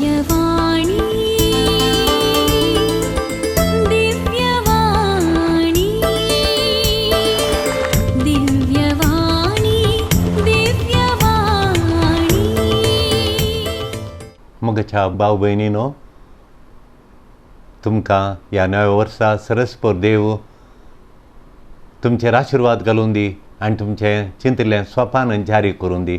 दिव्यवाणी दिव्यवाणी दिव्यवाणी दिव्यवाणी। मोगाच्या भाव भयणीनो, तुमकां ह्या नव्या वर्सा सरस्पर देव तुमचेर आशिर्वाद घालून दी आनी तुमचें चिंतिल्लें स्वपान जारी करून दी।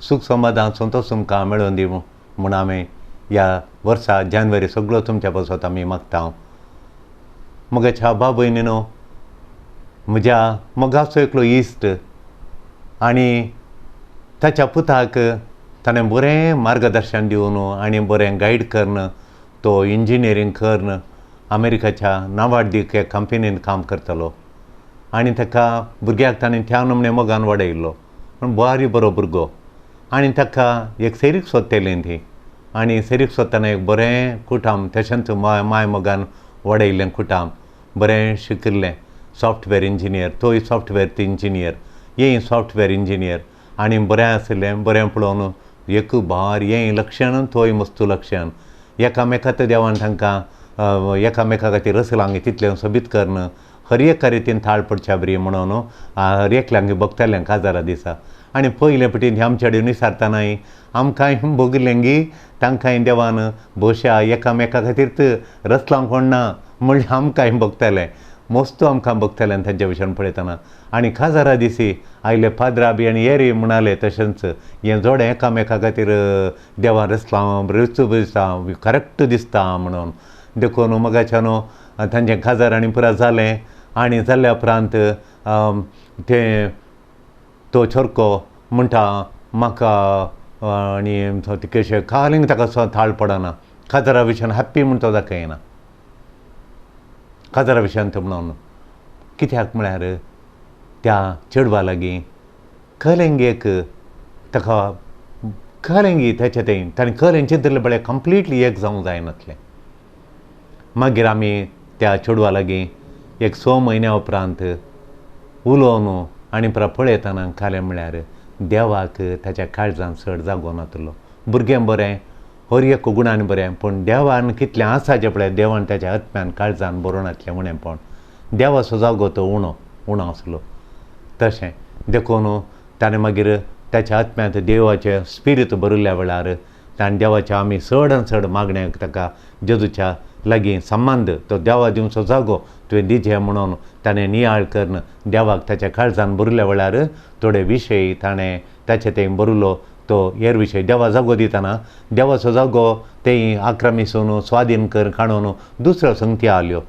सूख समाधान संतोश तुमकां मेळोवन दी म्हूण आमी ह्या वर्सा जानेवारी सगळो तुमच्या पासत आमी मागता। मोगाच्या भाव भयणीनो, म्हज्या मोगाचो एकलो इश्ट आनी ताच्या पुताक ताणें बरें मार्गदर्शन दिवन आनी बरें गायड करून तो इंजिनियरींग करून अमेरिकाच्या नावाडदीक एका कंपनीन काम करतालो आनी ताका भुरग्याक ताणें त्या नमणे मोगान वाडयल्लो, पूण बारी बरो भुरगो। आनी ताका एक सैरीक सोदतालीं ती आनी सैरीक सोदतना एक बरें कुटाम, तशेंच माय मोगान वाडयल्लें कुटाम, बरें शिकिल्लें, सॉफ्टवेर इंजिनियर, तोय सॉफ्टवेर इंजिनियर, हेंय सॉफ्टवेर इंजिनियर आनी बरें आशिल्लें। बरें पळोवन एक भार हेंय लक्षण, तोय मस्तू लक्षण, एकामेका तर देवान तांकां एकामेका खातीर रसलांग तितलें सोबीत करून हर एका रितीन थाळ पडच्या बरी म्हणून हर एकल्यांक भोगतालें काजारा दिसा। आनी पयले पटीन आमच्या कडेन विचारतनाय आमकांय भोगिल्लें गी तांकांय देवान भोवशा एकामेका खातीर रसलां कोण ना म्हणल्यार आमकांय भोगतालें, मस्तू आमकां भोगतालें तांच्या विशयान पळयतना। आनी काजारा दिसी आयले पाद्रा बी आनी येरी म्हणाले तशेंच हें जोडें एकामेका खातीर देवान रसलां रच दिसता, करेक्ट दिसता म्हणून। देखून मोगाच्यान तांचें काजार आनी पुरा जालें आनी जाल्या उपरांत तें तो चोरको म्हणटा म्हाका आनी कशें कालींग ताका थाळ पडना, काजारा विशयान हॅप्पी म्हण तो दाखयना काजारा विशयान तो म्हणून। कित्याक म्हळ्यार त्या चेडवा लागीं कलेंगेक ताका कलेंगी ताचें तें ताणें कलें चिंतलें पळय कंप्लिटली एक जावंक जायनासलें। मागीर आमी त्या चेडवा लागीं एक 6 म्हयन्या उपरांत उलोवन आनी परत पळयतना कालें म्हळ्यार देवाक ताच्या काळजान चड जागो नातलो। भुरगें बरें, हर एक गुणान बरें, पूण देवान कितलें आसा जें पळय देवान ताच्या आत्म्यान काळजान बरोवन नातलें उणेंपण, देवाचो जागो तो उणो उणो आसलो तशें। देखून ताणें मागीर ताच्या आत्म्यांत देवाचें स्पिरीत भरिल्ल्या वेळार ताणें देवाच्या आमी चड आनी चड मागण्याक ताका जेजूच्या लागीं संबंद तो देवा दिवचो जागो तुवें दिजे म्हणून ताणें नियाळ करून देवाक ताच्या काळजान भरिल्ल्या वेळार थोडे विशय ताणें ताचे थंय भरिल्लो तो हेर विशय देवा जागो दितना देवाचो जागो तें आक्रमिसून स्वाधीन कर काडून दुसऱ्यो संगती आयल्यो,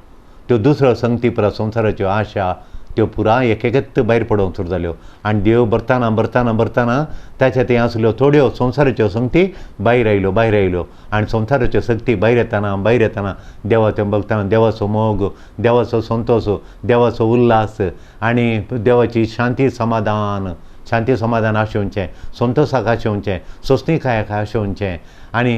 त्यो दुसऱ्यो संगती पुरा संवसाराच्यो आशा त्यो पुराय एक एकच भायर पडोवंक सुरू जाल्यो आनी देव भरतना भरतना भरतना ताच्या थंय आसल्यो थोड्यो संवसाराच्यो संगती भायर आयल्यो भायर आयल्यो आनी संवसाराच्यो शक्ती भायर येतना भायर येतना देवाचें भगतना देवाचो मोग, देवाचो संतोश, देवाचो उल्हास आनी देवाची शांती समाधान, शांती समाधान आशेवचें, संतोशाक आशेवचें, सोंसणीकायेक आशेवचें आनी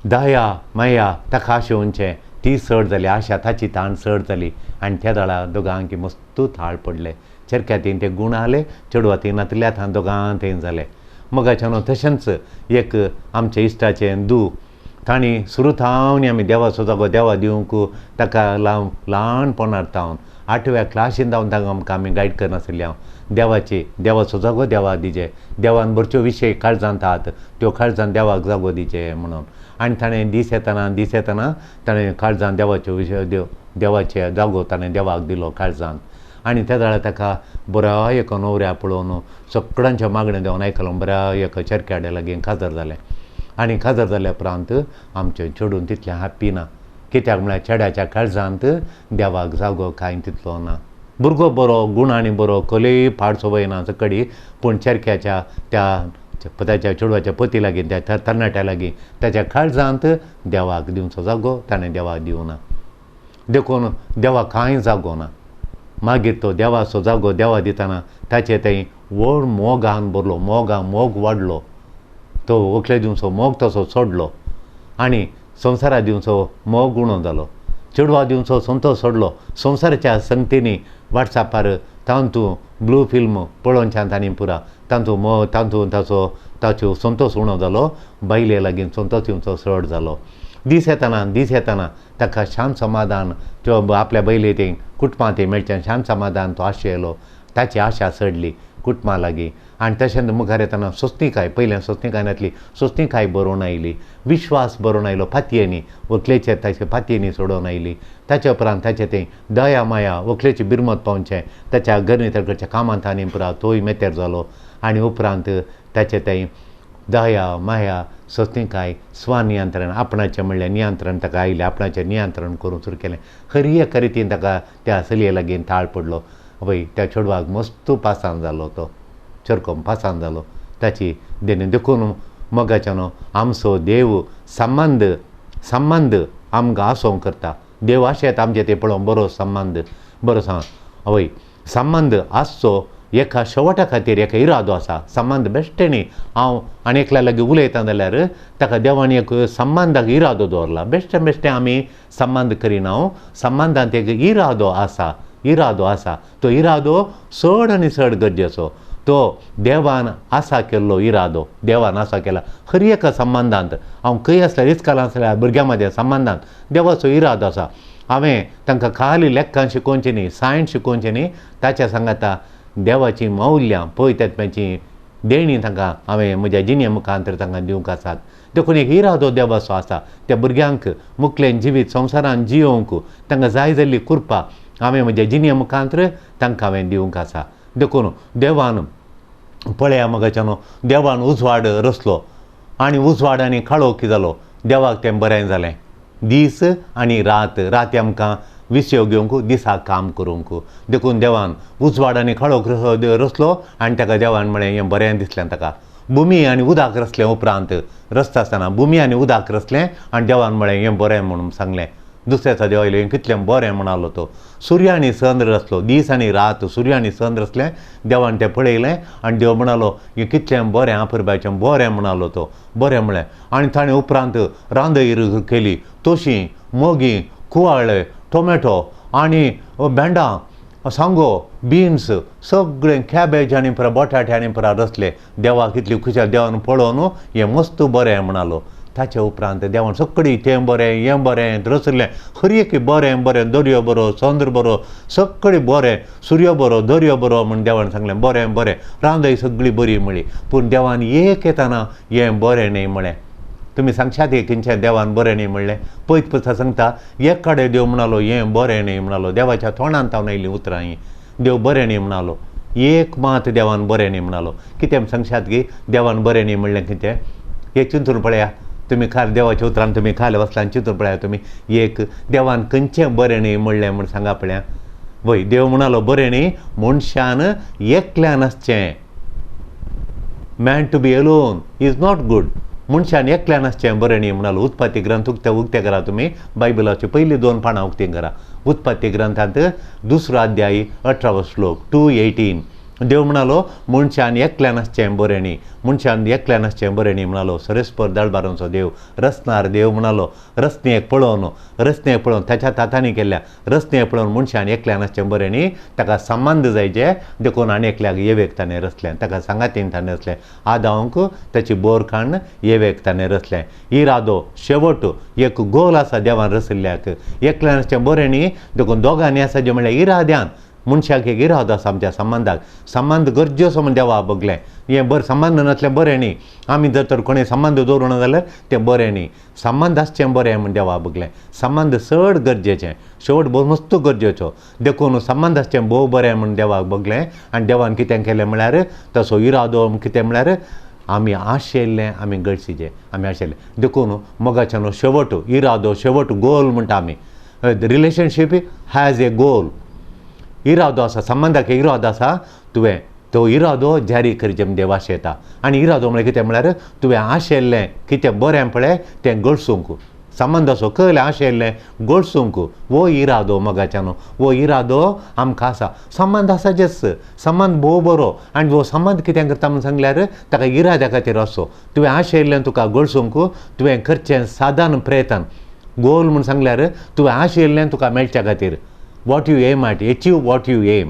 दया माया ताका आशेवचें, ती चड जाली आशा ताची ताण चड जाली आनी त्या दळा दोगांकी मस्तू थाळ पडले। चरख्या थंय ते गूण आले, चेडवा थंय नातल्या थंय दोगां थंय जाले। मोगाच्यान तशेंच एक आमच्या इश्टाचें दू तांणी सुरू थावन आमी देवाचो जागो देवा दिवंक ताका ल्हानपणार थावन 8व्या क्लासीन थावन तांकां आमकां आमी गायड करनासली हांव देवाची देवाचो जागो देवा दिजे, देवान भरच्यो विशय काळजांत आहात त्यो काळजान देवाक जागो दिजे म्हणून। आनी ताणें दीस येतना दीस येतना ताणें काळजान देवाच्यो विशय देवाचे जागो ताणें देवाक दिलो काळजान आनी त्या वेळार ताका बऱ्या एका न्हवऱ्या पळोवन सगळ्यांच्या मागणें देवान आयकलो, बऱ्या एका चरख्याड्या लागीं काजार जालें आनी काजार जाल्या उपरांत आमचें चेडून तितलें हॅप्पी ना, कित्याक म्हळ्यार चेड्याच्या काळजांत देवाक जागो कांय तितलो ना। भुरगो बरो, गुणांनी बरो, कलेय पाड संवय ना कडी, पूण चरख्याच्या त्या ताच्या चेडवाच्या पती लागीं त्या तरणाट्या लागीं ताच्या काळजांत देवाक दिवचो जागो ताणें देवाक दिवना, देखून देवाक कांय जागो ना। मागीर तो देवाचो जागो देवा दितना ताचे थंय व्हड मोगान भरलो, मोगा मोग वाडलो, तो व्हंकले दिवचो मोग तसो सोडलो आनी संवसारा दिवचो मोग उणो जालो, चेडवा दिवचो संतोश सोडलो। संवसाराच्या संगतींनी वॉट्सॅपार तातूंत ब्लू फिल्म पळोवच्यान तांणी पुरा तातूंत ताचो ताचो संतोश उणो जालो, बायले लागीं संतोश येवचो चड जालो. दीस येतना दीस येतना ताका शांत समाधान त्यो आपल्या बायले थंय कुटुंबां थंय मेळचें शांत समाधान तो आशेलो, ताची आशा चडली कुटुंबा लागीं. आनी तशेंच मुखार येतना सोंसणीकाय, पयलें सोंसणीकाय नासली, सोंसणीकाय बरोवन आयली, विश्वास बरोवन आयलो, पातयेनी व्हंकलेचेर ताचे पातयेनी सोडोवन आयली. ताच्या उपरांत ताचें थंय दया माया व्हंकलेची बिरमत पावचें ताच्या घरणी करच्या कामांत आनी पुरा तोय मेतेर जालो. आनी उपरांत ताचें थंय दया माया सोंसणीकाय स्वनियंत्रण आपणाचें म्हणल्यार नियंत्रण ताका आयलें, आपणाचें नियंत्रण करूंक सुरू केलें. हर एका रितीन ताका त्या चलये लागीं ताळ पडलो. वय त्या चेडवाक मस्त पासांत जालो, तो चरकोम पासांत जालो ताची देणे. देखून मोगाच्यानो आमचो देव संबंद संबंद आमकां आसोंक करता. देव आशेत आमचें तें पळोवंक बरो संबंद बरो सांग वय संबंद आसचो एका शेवटा खातीर एका इरादो आसा. संबंद बेश्टें न्ही, हांव आनी एकल्या लागीं उलयता जाल्यार ताका देवान एक संबंदाक इरादो दवरला. बेश्टें बेश्टें आमी संबंद करिना, संबंदांत एक इरादो आसा, इरादो आसा. तो इरादो चड आनी चड गरजेचो, तो देवान आसा केल्लो इरादो, देवान आसा केला हर एका संबंदांत. हांव खंय आसल्यार इस्कालान आसल्यार भुरग्यां मदें संबंदांत देवाचो इरादो आसा. हांवें तांकां खाली लेखकां शिकोवचें न्ही, सायन्स शिकोवचें न्ही, ताच्या सांगाता देवाचीं मौल्यां पवित्रत्म्याचीं देणीं तांकां हांवें म्हज्या जिणे मुखांतर तांकां दिवंक आसात. देखून एक इरादो देवाचो आसा त्या भुरग्यांक मुखलें जिवीत संवसारान जियोवंक तांकां जाय जाल्ली कृपा हांवें म्हज्या जिणे मुखांतर तांकां हांवें दिवंक आसा. देखून देवान पळया मोगाच्यानो देवान उजवाड रचलो आनी उजवाड आनी काळोख जालो, देवाक तें बरें जालें. दीस आनी रात, राती आमकां विसव घेवंक, दिसाक काम करूंक. देखून देवान उजवाड आनी काळोख रचलो आनी ताका देवान म्हळें हें बरें दिसलें ताका. भुमी आनी उदक रचलें उपरांत रचता आसतना भुमी आनी उदक रचलें आनी देवान म्हळें हें बरें म्हणून सांगलें. दुसऱ्याचा देवा आयलो हें कितलें बरें म्हणालो तो. सूर्य आनी चंद्र रचलो, दीस आनी रात सूर्य आनी चंद्र रचलें, देवान तें पळयलें आनी देव म्हणालो हें कितलें बरें आपुरबायचें बरें म्हणालो तो, बरें म्हळें. आनी ताणें उपरांत रांदयर केली, तोशी मोगी कुवाळे टोमॅटो आनी भेंडां सांगो बिन्स सगळें कॅबेज आनी पुरा बटाटे आनी पुरा रचले. देवाक कितली खुशाल, देवान पळोवन हें मस्त बरें म्हणालो. ताचे उपरांत देवान सगळीं तें बरें हें बरें रचलें, हर एक बरें बरें, दर्यो बरो चंद्र बरो सगळें बरें, सूर्य बरो दर्यो बरो म्हूण देवान सांगलें बरें बरें. रांदय सगळी बरी म्हळी, पूण देवान एक येतना हें बरें न्ही म्हळें. तुमी सांगशात एक खंयचें देवान बरें न्ही म्हणलें? पयत पयता सांगता एक कडेन देव म्हणालो हें बरें न्ही म्हणालो. देवाच्या तोंडान तावन आयलीं उतरां हीं, देव बरें न्ही म्हणालो. एक मात देवान बरें न्ही म्हणालो. कितें सांगशात की देवान बरें न्ही म्हणलें कितें? हें चिंतून पळया तुमी, खाल देवाच्या उतरान तुमी खाल वसला आनी चिंतून पळया तुमी एक देवान खंयचें बरें न्ही म्हणलें म्हूण सांगा पळया. वय देव म्हणालो बरें न्ही मनशान एकल्यान आसचें, man to be alone is not good. मनशान एकल्यान आसचें बरें न्ही म्हणालो. उत्पत्ती ग्रंथ उक्ते उक्ते करा तुमी, बायबलाची पयलीं दोन पानां उक्तीं करा. उत्पत्ती ग्रंथांत दुसरो अध्याय 18वो श्लोक 2:18 देव म्हणालो मनशान एकल्यान आसचें बरें न्ही, मनशान एकल्यान आसचें बरें न्ही म्हणालो. सरेस्पर दळबारांचो देव रचणार देव म्हणालो रचणेक पळोवन, रचणेक पळोवन ताच्या तातांनी केल्ल्या रचणेक पळोवन मनशान एकल्यान आसचें बरें न्ही, ताका संबंद जायचे देखून आनी एकल्याक येवेक ताणें रचलें, ताका सांगातीन ताणें रचलें. आदांक ताची बोर काडून येवेक ताणें रचलें. इरादो शेवट एक गोल आसा देवान रचिल्ल्याक, एकल्यान आसचें बरें न्ही देखून दोगांनी आसा जें म्हणल्यार इराद्यान मनशाक एक इरादो आसा आमच्या संबंदाक, संबंद गरजेचो म्हूण देवा बगलें. हें बरें संबंद नासलें बरें न्ही, आमी जर तर कोणें संबंद दवरूना जाल्यार तें बरें न्ही. संबंद आसचें बरें म्हूण देवा बगलें. संबंद चड गरजेचें, शेवट भोव मस्त गरजेचो, देखून संबंद आसचें भोव बरें म्हूण देवाक बगलें. आनी देवान कितें केलें म्हळ्यार तसो इरादो कितें म्हळ्यार आमी आशिल्लें आमी गळशीचें आमी आशिल्लें. देखून मोगाच्यानो शेवट इरादो शेवट गोल म्हणटा आमी. रिलेशनशीप हॅज ए गोल, इरादो आसा संबंदाक इरादो आसा, तुवें तो इरादो जारी करचें म्हूण देव आशेता. आनी इरादो म्हळ्यार कितें म्हळ्यार तुवें आशिल्लें कितें बरें पळय तें गळसूंक, संबंदाचो कळ्ळें आशिल्लें गळसूंक, हो इरादो मोगाच्यानो हो इरादो आमकां आसा. संबंद आसा जेस संबंद भोव बरो आनी हो संबंद कितें करता म्हूण सांगल्यार ताका इराद्या खातीर आसचो. तुवें आशिल्लें तुका गळसूंक तुवें करचें सादारण प्रयत्न. गोल म्हूण सांगल्यार तुवें आशिल्लें तुका मेळच्या खातीर, what you aim at, achieve what you aim.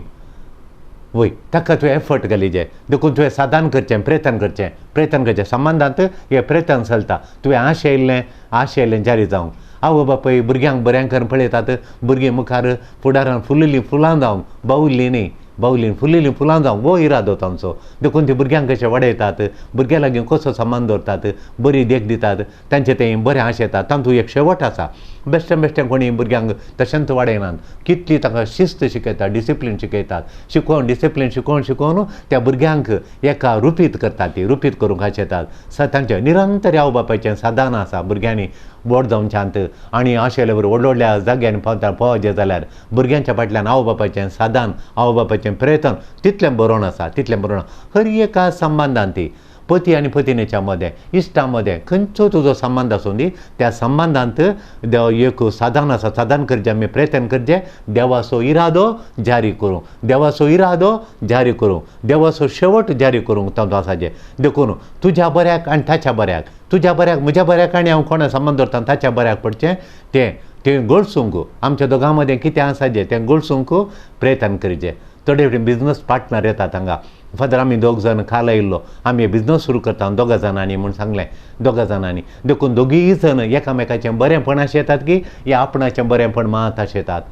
वय ताका तुवें एफर्ट घालीजे. देखून तुवें साधन करचें, प्रयत्न करचें, प्रयत्न करचें. संबंदांत हें प्रयत्न चलता. तुवें आशयल्लें, आशयल्लें जारी जावंक. आवय बापूय भुरग्यांक बऱ्यां करून पळयतात, भुरगीं मुखार फुडारान फुलिल्लीं फुलां जावंक, बावलीं न्ही, बावलीं फुलिल्लीं फुलां जावंक हो इरादो तांचो. देखून ती भुरग्यांक कशें वाडयतात, भुरग्यां लागीं कसो संबंद दवरतात, बरी देख दितात, तांचें तें बरें आशेतात. तातूंत एक शेवट आसा. बेश्टें बेश्टें कोणी भुरग्यांक तशेंच वाडयनात. कितली ताका शिस्त शिकयतात, डिसिप्लीन शिकयतात, शिकोवन डिसिप्लीन शिकोवन शिकोवन त्या भुरग्यांक एका रुपीत करतात, ती रुपीत करूंक आशेतात. तांचें निरंतर आवय बापायचें साधन आसा भुरग्यांनी व्हड जावच्यांत आनी आशेले बरोबर व्हड व्हडल्या जाग्यांनी पावता पावचे जाल्यार भुरग्यांच्या फाटल्यान आवय बापायचें साधन, आवय बापायचें प्रयत्न तितलें बरोवन आसा, तितलें बरोवन. हर एका संबंदान ती पती आनी पतिणेच्या मदें, इश्टा मदें, खंयचो तुजो संबंद आसूं दी, त्या संबंदांत एक साधन आसा. साधन करचें, आमी प्रयत्न करचें, देवाचो इरादो जारी करूंक, देवाचो इरादो जारी करूंक, देवाचो शेवट जारी करूंक तातूंत आसाचें. देखून तुज्या बऱ्याक आनी ताच्या बऱ्याक, तुज्या बऱ्याक म्हज्या बऱ्याक आनी हांव कोणा संबंद दवरता ताच्या बऱ्याक पडचें, तें तें गळसूंक आमच्या दोगां मदें कितें आसाचें तें गळसूंक प्रयत्न करचें. थोडे फावटी बिजनस पार्टनर येतात हांगा, फादर आमी दोग जाण काल आयिल्लो, आमी बिजनस सुरू करता दोगां जाणांनी म्हूण सांगलें, दोगां जाणांनी. देखून दोगीय जाण एकामेकाचें बरेंपण आशेतात की या आपणाचें बरेंपण मात आशेतात.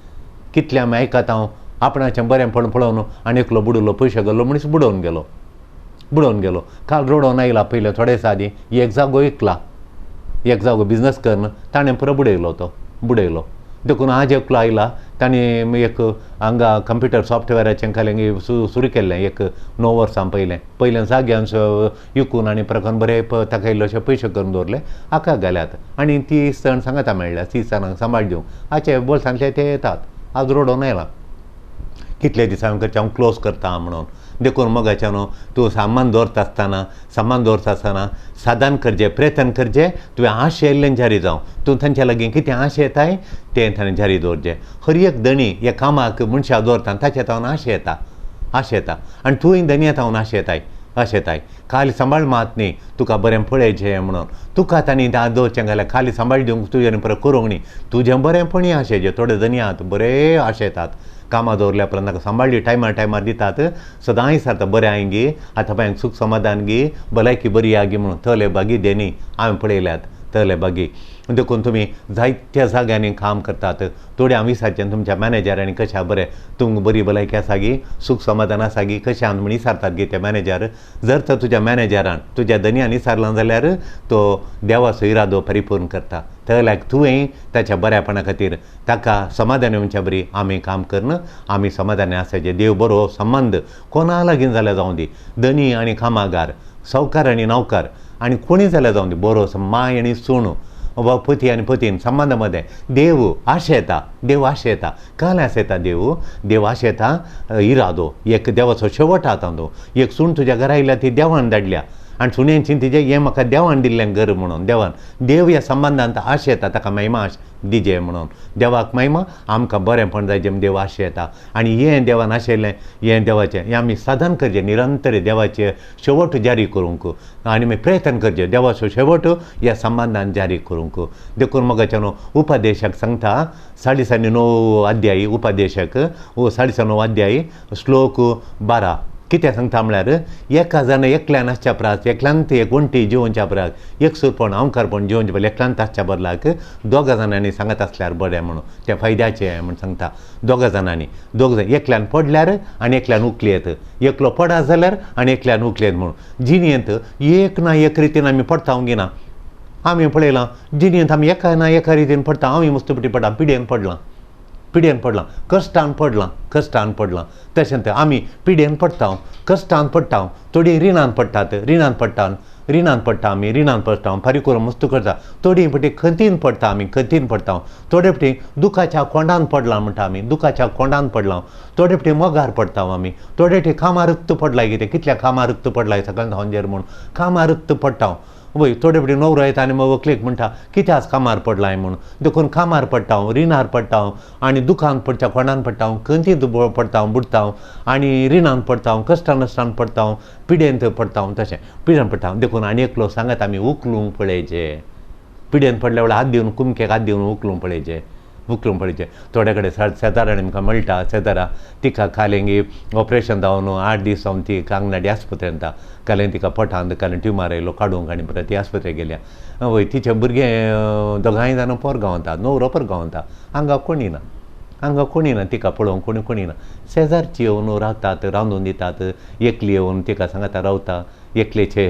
कितलें आमी आयकता हांव आपणाचें बरेंपण पळोवन आनी एकलो बुडलो, पयशे गेल्लो मनीस बुडोवन गेलो, बुडोवन गेलो. काल रडोवन आयला पयलें थोडे दिसा आदीं, एक जागो विकला, एक जागो बिजनस करून ताणें पुरो बुडयलो, तो बुडयलो. देखून आज एकलो आयला, ताणें एक हांगा कंप्युटर सॉफ्टवॅराचें खालें सुरू केल्लें एक 9 वर्सां पयलें, पयलें जाग्यान विकून आनी प्रकरण बरें ताका इल्लेशे पयशे करून दवरले, हाका घाल्यात आनी 30 जाण सांगाता मेळ्ळ्या, 30 जाणांक सांबाळ दिवंक हाचे बोल्सांतले ते येतात. आज रडोवन आयला, कितले दीस हांवें करचें, हांव क्लोज करता म्हणून. देखून मोगाच्या न्हू तूं सामान दवरता आसतना, सामान दवरता आसतना साधन करचें, प्रयत्न करचें, तुवें आशयल्लें जारी जावं. तूं तांच्या लागीं कितें आशेताय तें ताणें जारी दवरचें. हर एक धणी ह्या कामाक मनशाक दवरता ताच्या तावन आशेता, आशेता आनी तूंय धनया तावन आशेताय, आशेताय. खाली सांबाळ मात न्ही, तुका बरें पळयचें म्हणून तुका तांणी दवरचें घाल्यार खाली सांबाळ दिवंक तुजें परत करूंक न्ही, तुजें बरेंपणीय आशेचें. थोडे धनी आहात बरें आशेतात, कामां दवरल्या उपरांत ताका सांबाळ्ळी टायमार टायमार दितात, सदांय सारता बरें हांवें गी, आतां बायंक सूख समाधान गी, भलायकी बरी आहा गी म्हणून. थले बागी देनी हांवें पळयल्यात, तले बागी. देखून तुमी जायत्या जाग्यांनी काम करतात. थोडे हांव विचारचें तुमच्या मॅनेजरांनी कशें बरें तुमकां बरी भलायकी आसा गी, सूख समाधान आसा गी, कशें आहा म्हूण विचारतात गी ते मॅनेजर. जर तर तुज्या मॅनेजरान तुज्या धनयान विचारलां जाल्यार तो देवाचो इरादो परिपूर्ण करता. तल्याक तुवें ताच्या बऱ्यापणा खातीर ताका समाधान येवच्या बरी आमी काम करून आमी समाधानी आसाचें. देव बरो संबंद कोणा लागीं जाल्यार जावं दी, धनी आनी कामागार, सावकार आनी नौकर आनी कोणी जाल्यार जावं दी, बरो माय आनी सूण वा पती आनी पतीन संबंदा मदें देव आशेता, देव आशेता. काल आशेता देव, देव आशेता इरादो एक देवाचो शेवट आहा तातूंत. एक सूण तुज्या घरा आयल्या ती देवान धाडल्या आनी सुणेन चिंतिचें हें म्हाका देवान दिल्लें घर म्हणून. देवान देव ह्या संबंदांत आशेता, ताका महिमा दिजे म्हणून. देवाक महिमा, आमकां बरेंपण जाय जें देव आशेता. आनी हें देवान आशयलें, हें देवाचें हें आमी साधन करचें निरंतर देवाचें शेवट जारी करूंक आनी आमी प्रयत्न करचें देवाचो शेवट ह्या संबंदान जारी करूंक. देखून मोगाच्या न्हू उपदेशक सांगता 9.5 अध्यायी उपदेशक 9.5 अध्यायी श्लोक 12 कितें सांगता म्हळ्यार एका जाण एकल्यान आसच्या परस, एकल्यान एक वण्टी जिवोवच्या परस, एकसूरपण अंवकारपण जिवोवचे बदला एकल्यान आसच्या बदलाक दोगां जाणांनी सांगत आसल्यार बरें म्हणून, तें फायद्याचें म्हूण सांगता. दोगां जाणांनी, दोग जाण एकल्यान पडल्यार आनी एकल्यान उखलयत, एकलो पडा जाल्यार आनी एकल्यान उखलयत म्हणून. जिणेंत एक ना एक रितीन आमी पडटा गिना, आमी पळयलां जिणेंत आमी एका ना एका रितीन पडटा. हांवूय मस्तपटी पडटा, पिड्येन पडलां, पिड्येन पडलां, कश्टान पडलां, कश्टान पडलां. तशेंच आमी पिड्येन पडटा, कश्टान पडटा, थोडीं रिणान पडटात, रिणान पडटा, रिणान पडटा आमी, रिणान पडटा, फारीक करून मस्त करता. थोडी फावटी खंतीन पडटा आमी, खंतीन पडटा. थोडे फावटी दुखाच्या कोंडान पडला म्हणटा आमी, दुखाच्या कोंडान पडला. थोडे फावटी मोगार पडटा आमी, थोडे फावटी कामार पडला कितें, कितल्या कामार पडला सगळ्यां धांवजेर म्हूण कामार पडटा. वय थोडे फावटी नवरो येता आनी मग व्हंकलेक म्हणटा कित्याक आज कामार पडलाय म्हूण. देखून कामार पडटा, रिणार पडटा आनी दुखान पडटा, कोंडान पडटा, खंतींत पडटा, बुडटा आनी रिणान पडटा, कश्टान नश्टान पडटा, पिडेंत पडटा, तशें पिडेन पडटा. देखून आनी एकलो सांगत आमी उखलूंक पळयचें, पिडेन पडल्या वेळार हात दिवन कुमकेक हात दिवन उखलूंक पळयचें. उखलून पळयचें. थोडे कडेन शेजाऱ्यांनी आमकां मेळटा, शेजारा तिका कालेंगी ऑपरेशन जावन 8 दीस जावन ती कांगनाडी आस्पत्रेंत कालें तिका पोटांत कालें ट्युमर आयलो काडूंक आनी परत ती आस्पत्रेक गेल्या. वय तिचें भुरगें दोगांय जाणां पोरगांव वता, न्हवरो पोरगांव वता, हांगा कोणी ना, हांगा कोणी ना, तिका पळोवंक कोणी कोणी ना. शेजारची येवन रावतात, रांदून दितात, एकली येवन तिका सांगता रावता, एकलेचे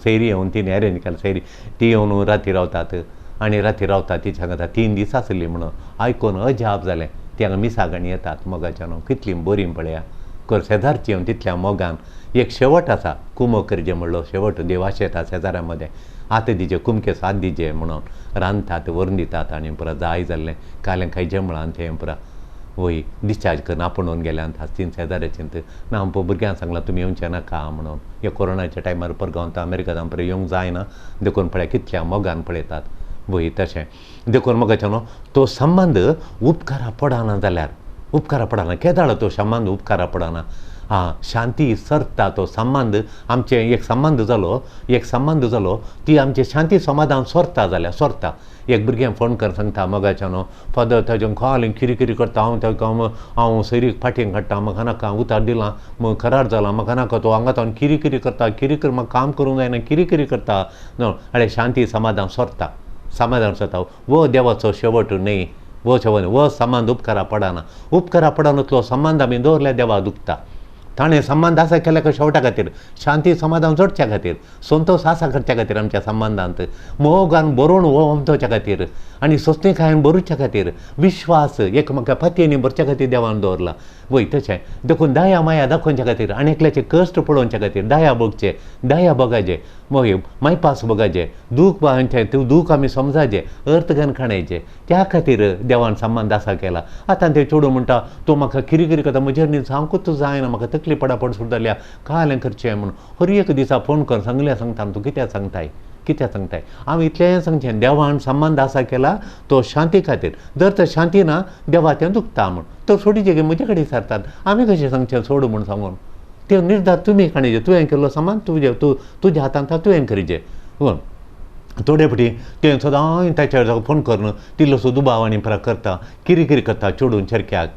सैरी येवन तिणें अरेंज केला सैरी, ती येवन राती रावतात आनी राती रावतात ती सांगता 3 दीस आसली म्हणून. आयकून अजाप जालें. ती हांगा मिसाक आनी येतात मोगाच्यान, कितलीं बरीं पळया कर शेजारची येवन तितल्या मोगान. एक शेवट आसा कुमो करचें म्हणलो शेवट देव आशेता शेजाऱ्यां मदें, आतां दिजे कुमके साथ दिजे म्हणून रांदतात व्हरून दितात आनी परत जाय जाल्लें कालें खायचें म्हळां तें परत वय डिस्चार्ज करून आपोवन गेल्यान तीन शेजाऱ्याचें. ना आमकां भुरग्यांक सांगलां तुमी येवचें नाका म्हणून, ह्या कोरोनाच्या टायमार परगांव अमेरिका परत येवंक जायना देखून पळय कितल्या मोगान पळयतात. वय तशें देखून मोगाचें न्हू तो संबंद उपकारा पडना जाल्यार, उपकारा पडना केदाळ तो संबंद उपकारा पडना. आं शांती सरता तो संबंद, आमचें एक संबंद जालो, एक संबंद जालो ती आमची शांती समाधान सोरता जाल्यार सोरता. एक भुरगें फोन कर सांगता मोगाच्या न्हू फादर ताजें कॉल किरी किरी करता, हांव ताका हांव सैरीक फाटींग काडटा, म्हाका नाका उतार दिलां करार जाला, म्हाका नाका तो हांगा तावन किरी किरी करता, किरी कर म्हाका काम करूंक जायना किरी किरी करता न्हू. आनी शांती समाधान सोरता, समाधान सोरता. वो देवाचो शेवट न्हय, वो शेवट वो संबंद उपकारा पडना. उपकारा पडना तो संबंद आमी दवरल्यार देवा दुखता. ताणें संबंद आसा केल्या शेवटा खातीर, शांती समाधान जोडच्या खातीर, संतोश आसा करच्या खातीर, आमच्या संबंदांत मोगान बरोवन वमतोच्या खातीर आनी सोंसणीकायेन बरोवच्या खातीर, विश्वास एकमेका पतयेनी भरच्या खातीर देवान दवरला. वय तशें देखून दया माया दाखोवच्या खातीर आनी एकल्याचे कश्ट पळोवच्या खातीर दया भोगचे, दया भोगाचे, मागीर मायपास भोगाचे, दूख तें दूख आमी समजाचे, अर्थघन खाणायचें, त्या खातीर देवान संबंद आसा केला. आतां ते चेडूं म्हणटा तो म्हाका किरी किरी करता, म्हजेर न्ही सामकोच जायना, म्हाका तकली पडापड सुरू जाल्या, कालें करचें म्हणून हर एक दिसा फोन कर सांगल्या सांगता तूं कित्याक सांगताय, कित्याक सांगताय. हांव इतलें सांगचें देवान संबंद आसा केला तो शांती खातीर, जर तर शांती ना देवा तें दुखता म्हूण तो सोडीचे गे म्हजे कडेन विचारतात आमी कशें सांगचें सोड म्हूण सांगून ते निर्धार तुमी काडचे, तुवें केल्लो सामान तुजे तूं तुज्या हातांत तुवें करचें. थोडे फावटी तें सदांय ताचेर फोन करून तिल्लोसो दुबाव आनी परत करता, किरी किरी करता चेडून चेरक्याक.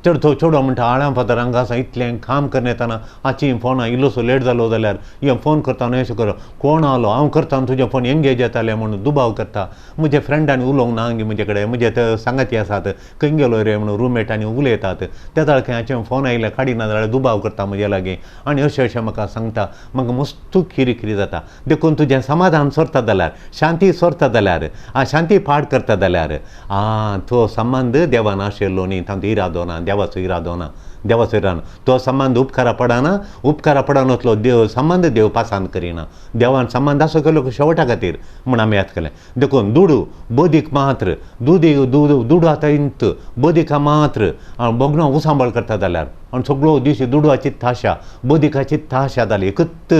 चड तो चेडो म्हणटा आळ्या फादर हांगा आसा इतलें काम करून येतना आची फोन इल्लोसो लेट जालो जाल्यार हें फोन करता न्हय अशें कर कोण आलो हांव करता तुजें फोन एंगेज येतालें म्हणून दुबाव करता. म्हजे फ्रेंडांनी उलोवंक ना म्हजे कडेन, म्हजे ते सांगाती आसात खंय गेलो रे म्हणून रुममेटांनी उलयतात, त्या जाल्यार खंय हाचें फोन आयलें काडिना जाल्यार दुबाव करता म्हजे लागीं आनी अशें अशें म्हाका सांगता, म्हाका मस्तू खिरी खिरी जाता. देखून तुजें समाधान सोरता जाल्यार, शांती सोरता जाल्यार, आं शांती पाड करता जाल्यार आं तो संबंद देवान आशिल्लो न्ही, तांचो इरादो ना, देवाचो इरादो ना, देवाचो इरादो तो संबंद उपकारा पडना, उपकारा पडना देव संबंद देव पासान करिना. देवान संबंद असो केलो शेवटा खातीर म्हूण आमी याद केलें. देखून दुडू बदीक मात्र दुदी दुडू आतां इंत बदिका मात्र भोगणो उसांबळ करता जाल्यार आनी सगळो दीस दुडवाची ताशा बदिकाची ताशा जाली, एकच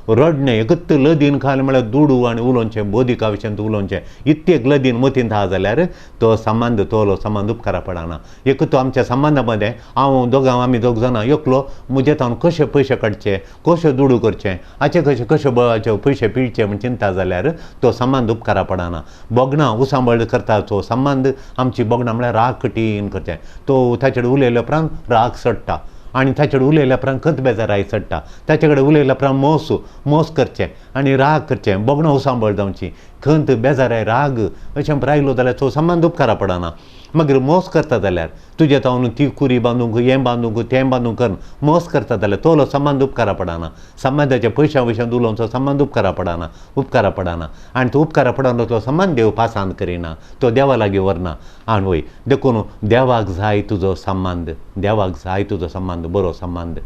रडणें एकच लदीन खालें म्हळ्यार दुडू आनी उलोवचें बदिका विशयांत उलोवचें इतलें लदीन मतींत आहा जाल्यार तो संबंद तोलो संबंद उपकारा पडना. एक तो आमच्या संबंदा मदें हांव दोगां आमी दोग जाणां एकलो म्हजे तावन कशे पयशे काडचे कशे दुडू करचे हाचे कशे कशे बळाचे पयशे पिळचे म्हण चिंता जाल्यार तो संबंद उपकारा पडना. भोगणां उसांबळ करता तो संबंद आमची भोगणां म्हळ्यार राग कठीण करचें, तो ताचे कडेन उलयल्या उपरांत राग चडटा आनी ताचे कडेन उलयल्या उपरांत खंत बेजाराय चडटा, ताचे कडेन उलयल्या उपरांत मोस मोस करचें आनी राग करचें, भोगणां उसांबळ जावची, खंत बेजाराय राग अशें रायलो जाल्यार तो संबंद उपकारा पडना. मागीर मोस करता जाल्यार तुजे तावन ती कुरी बांदूंक हें बांदूंक तें बांदूंक करून मोस करता जाल्यार तोलो संबंद उपकारा पडना. संबंदाच्या पयशां वयशां उलोवचो संबंद उपकारा पडना, उपकारा पडना आनी तो उपकारा पडना तो संबंद देव पासान करिना, तो देवा लागीं व्हरना. आनी वय देखून देवाक जाय तुजो संबंद, देवाक जाय तुजो संबंद बरो संबंद.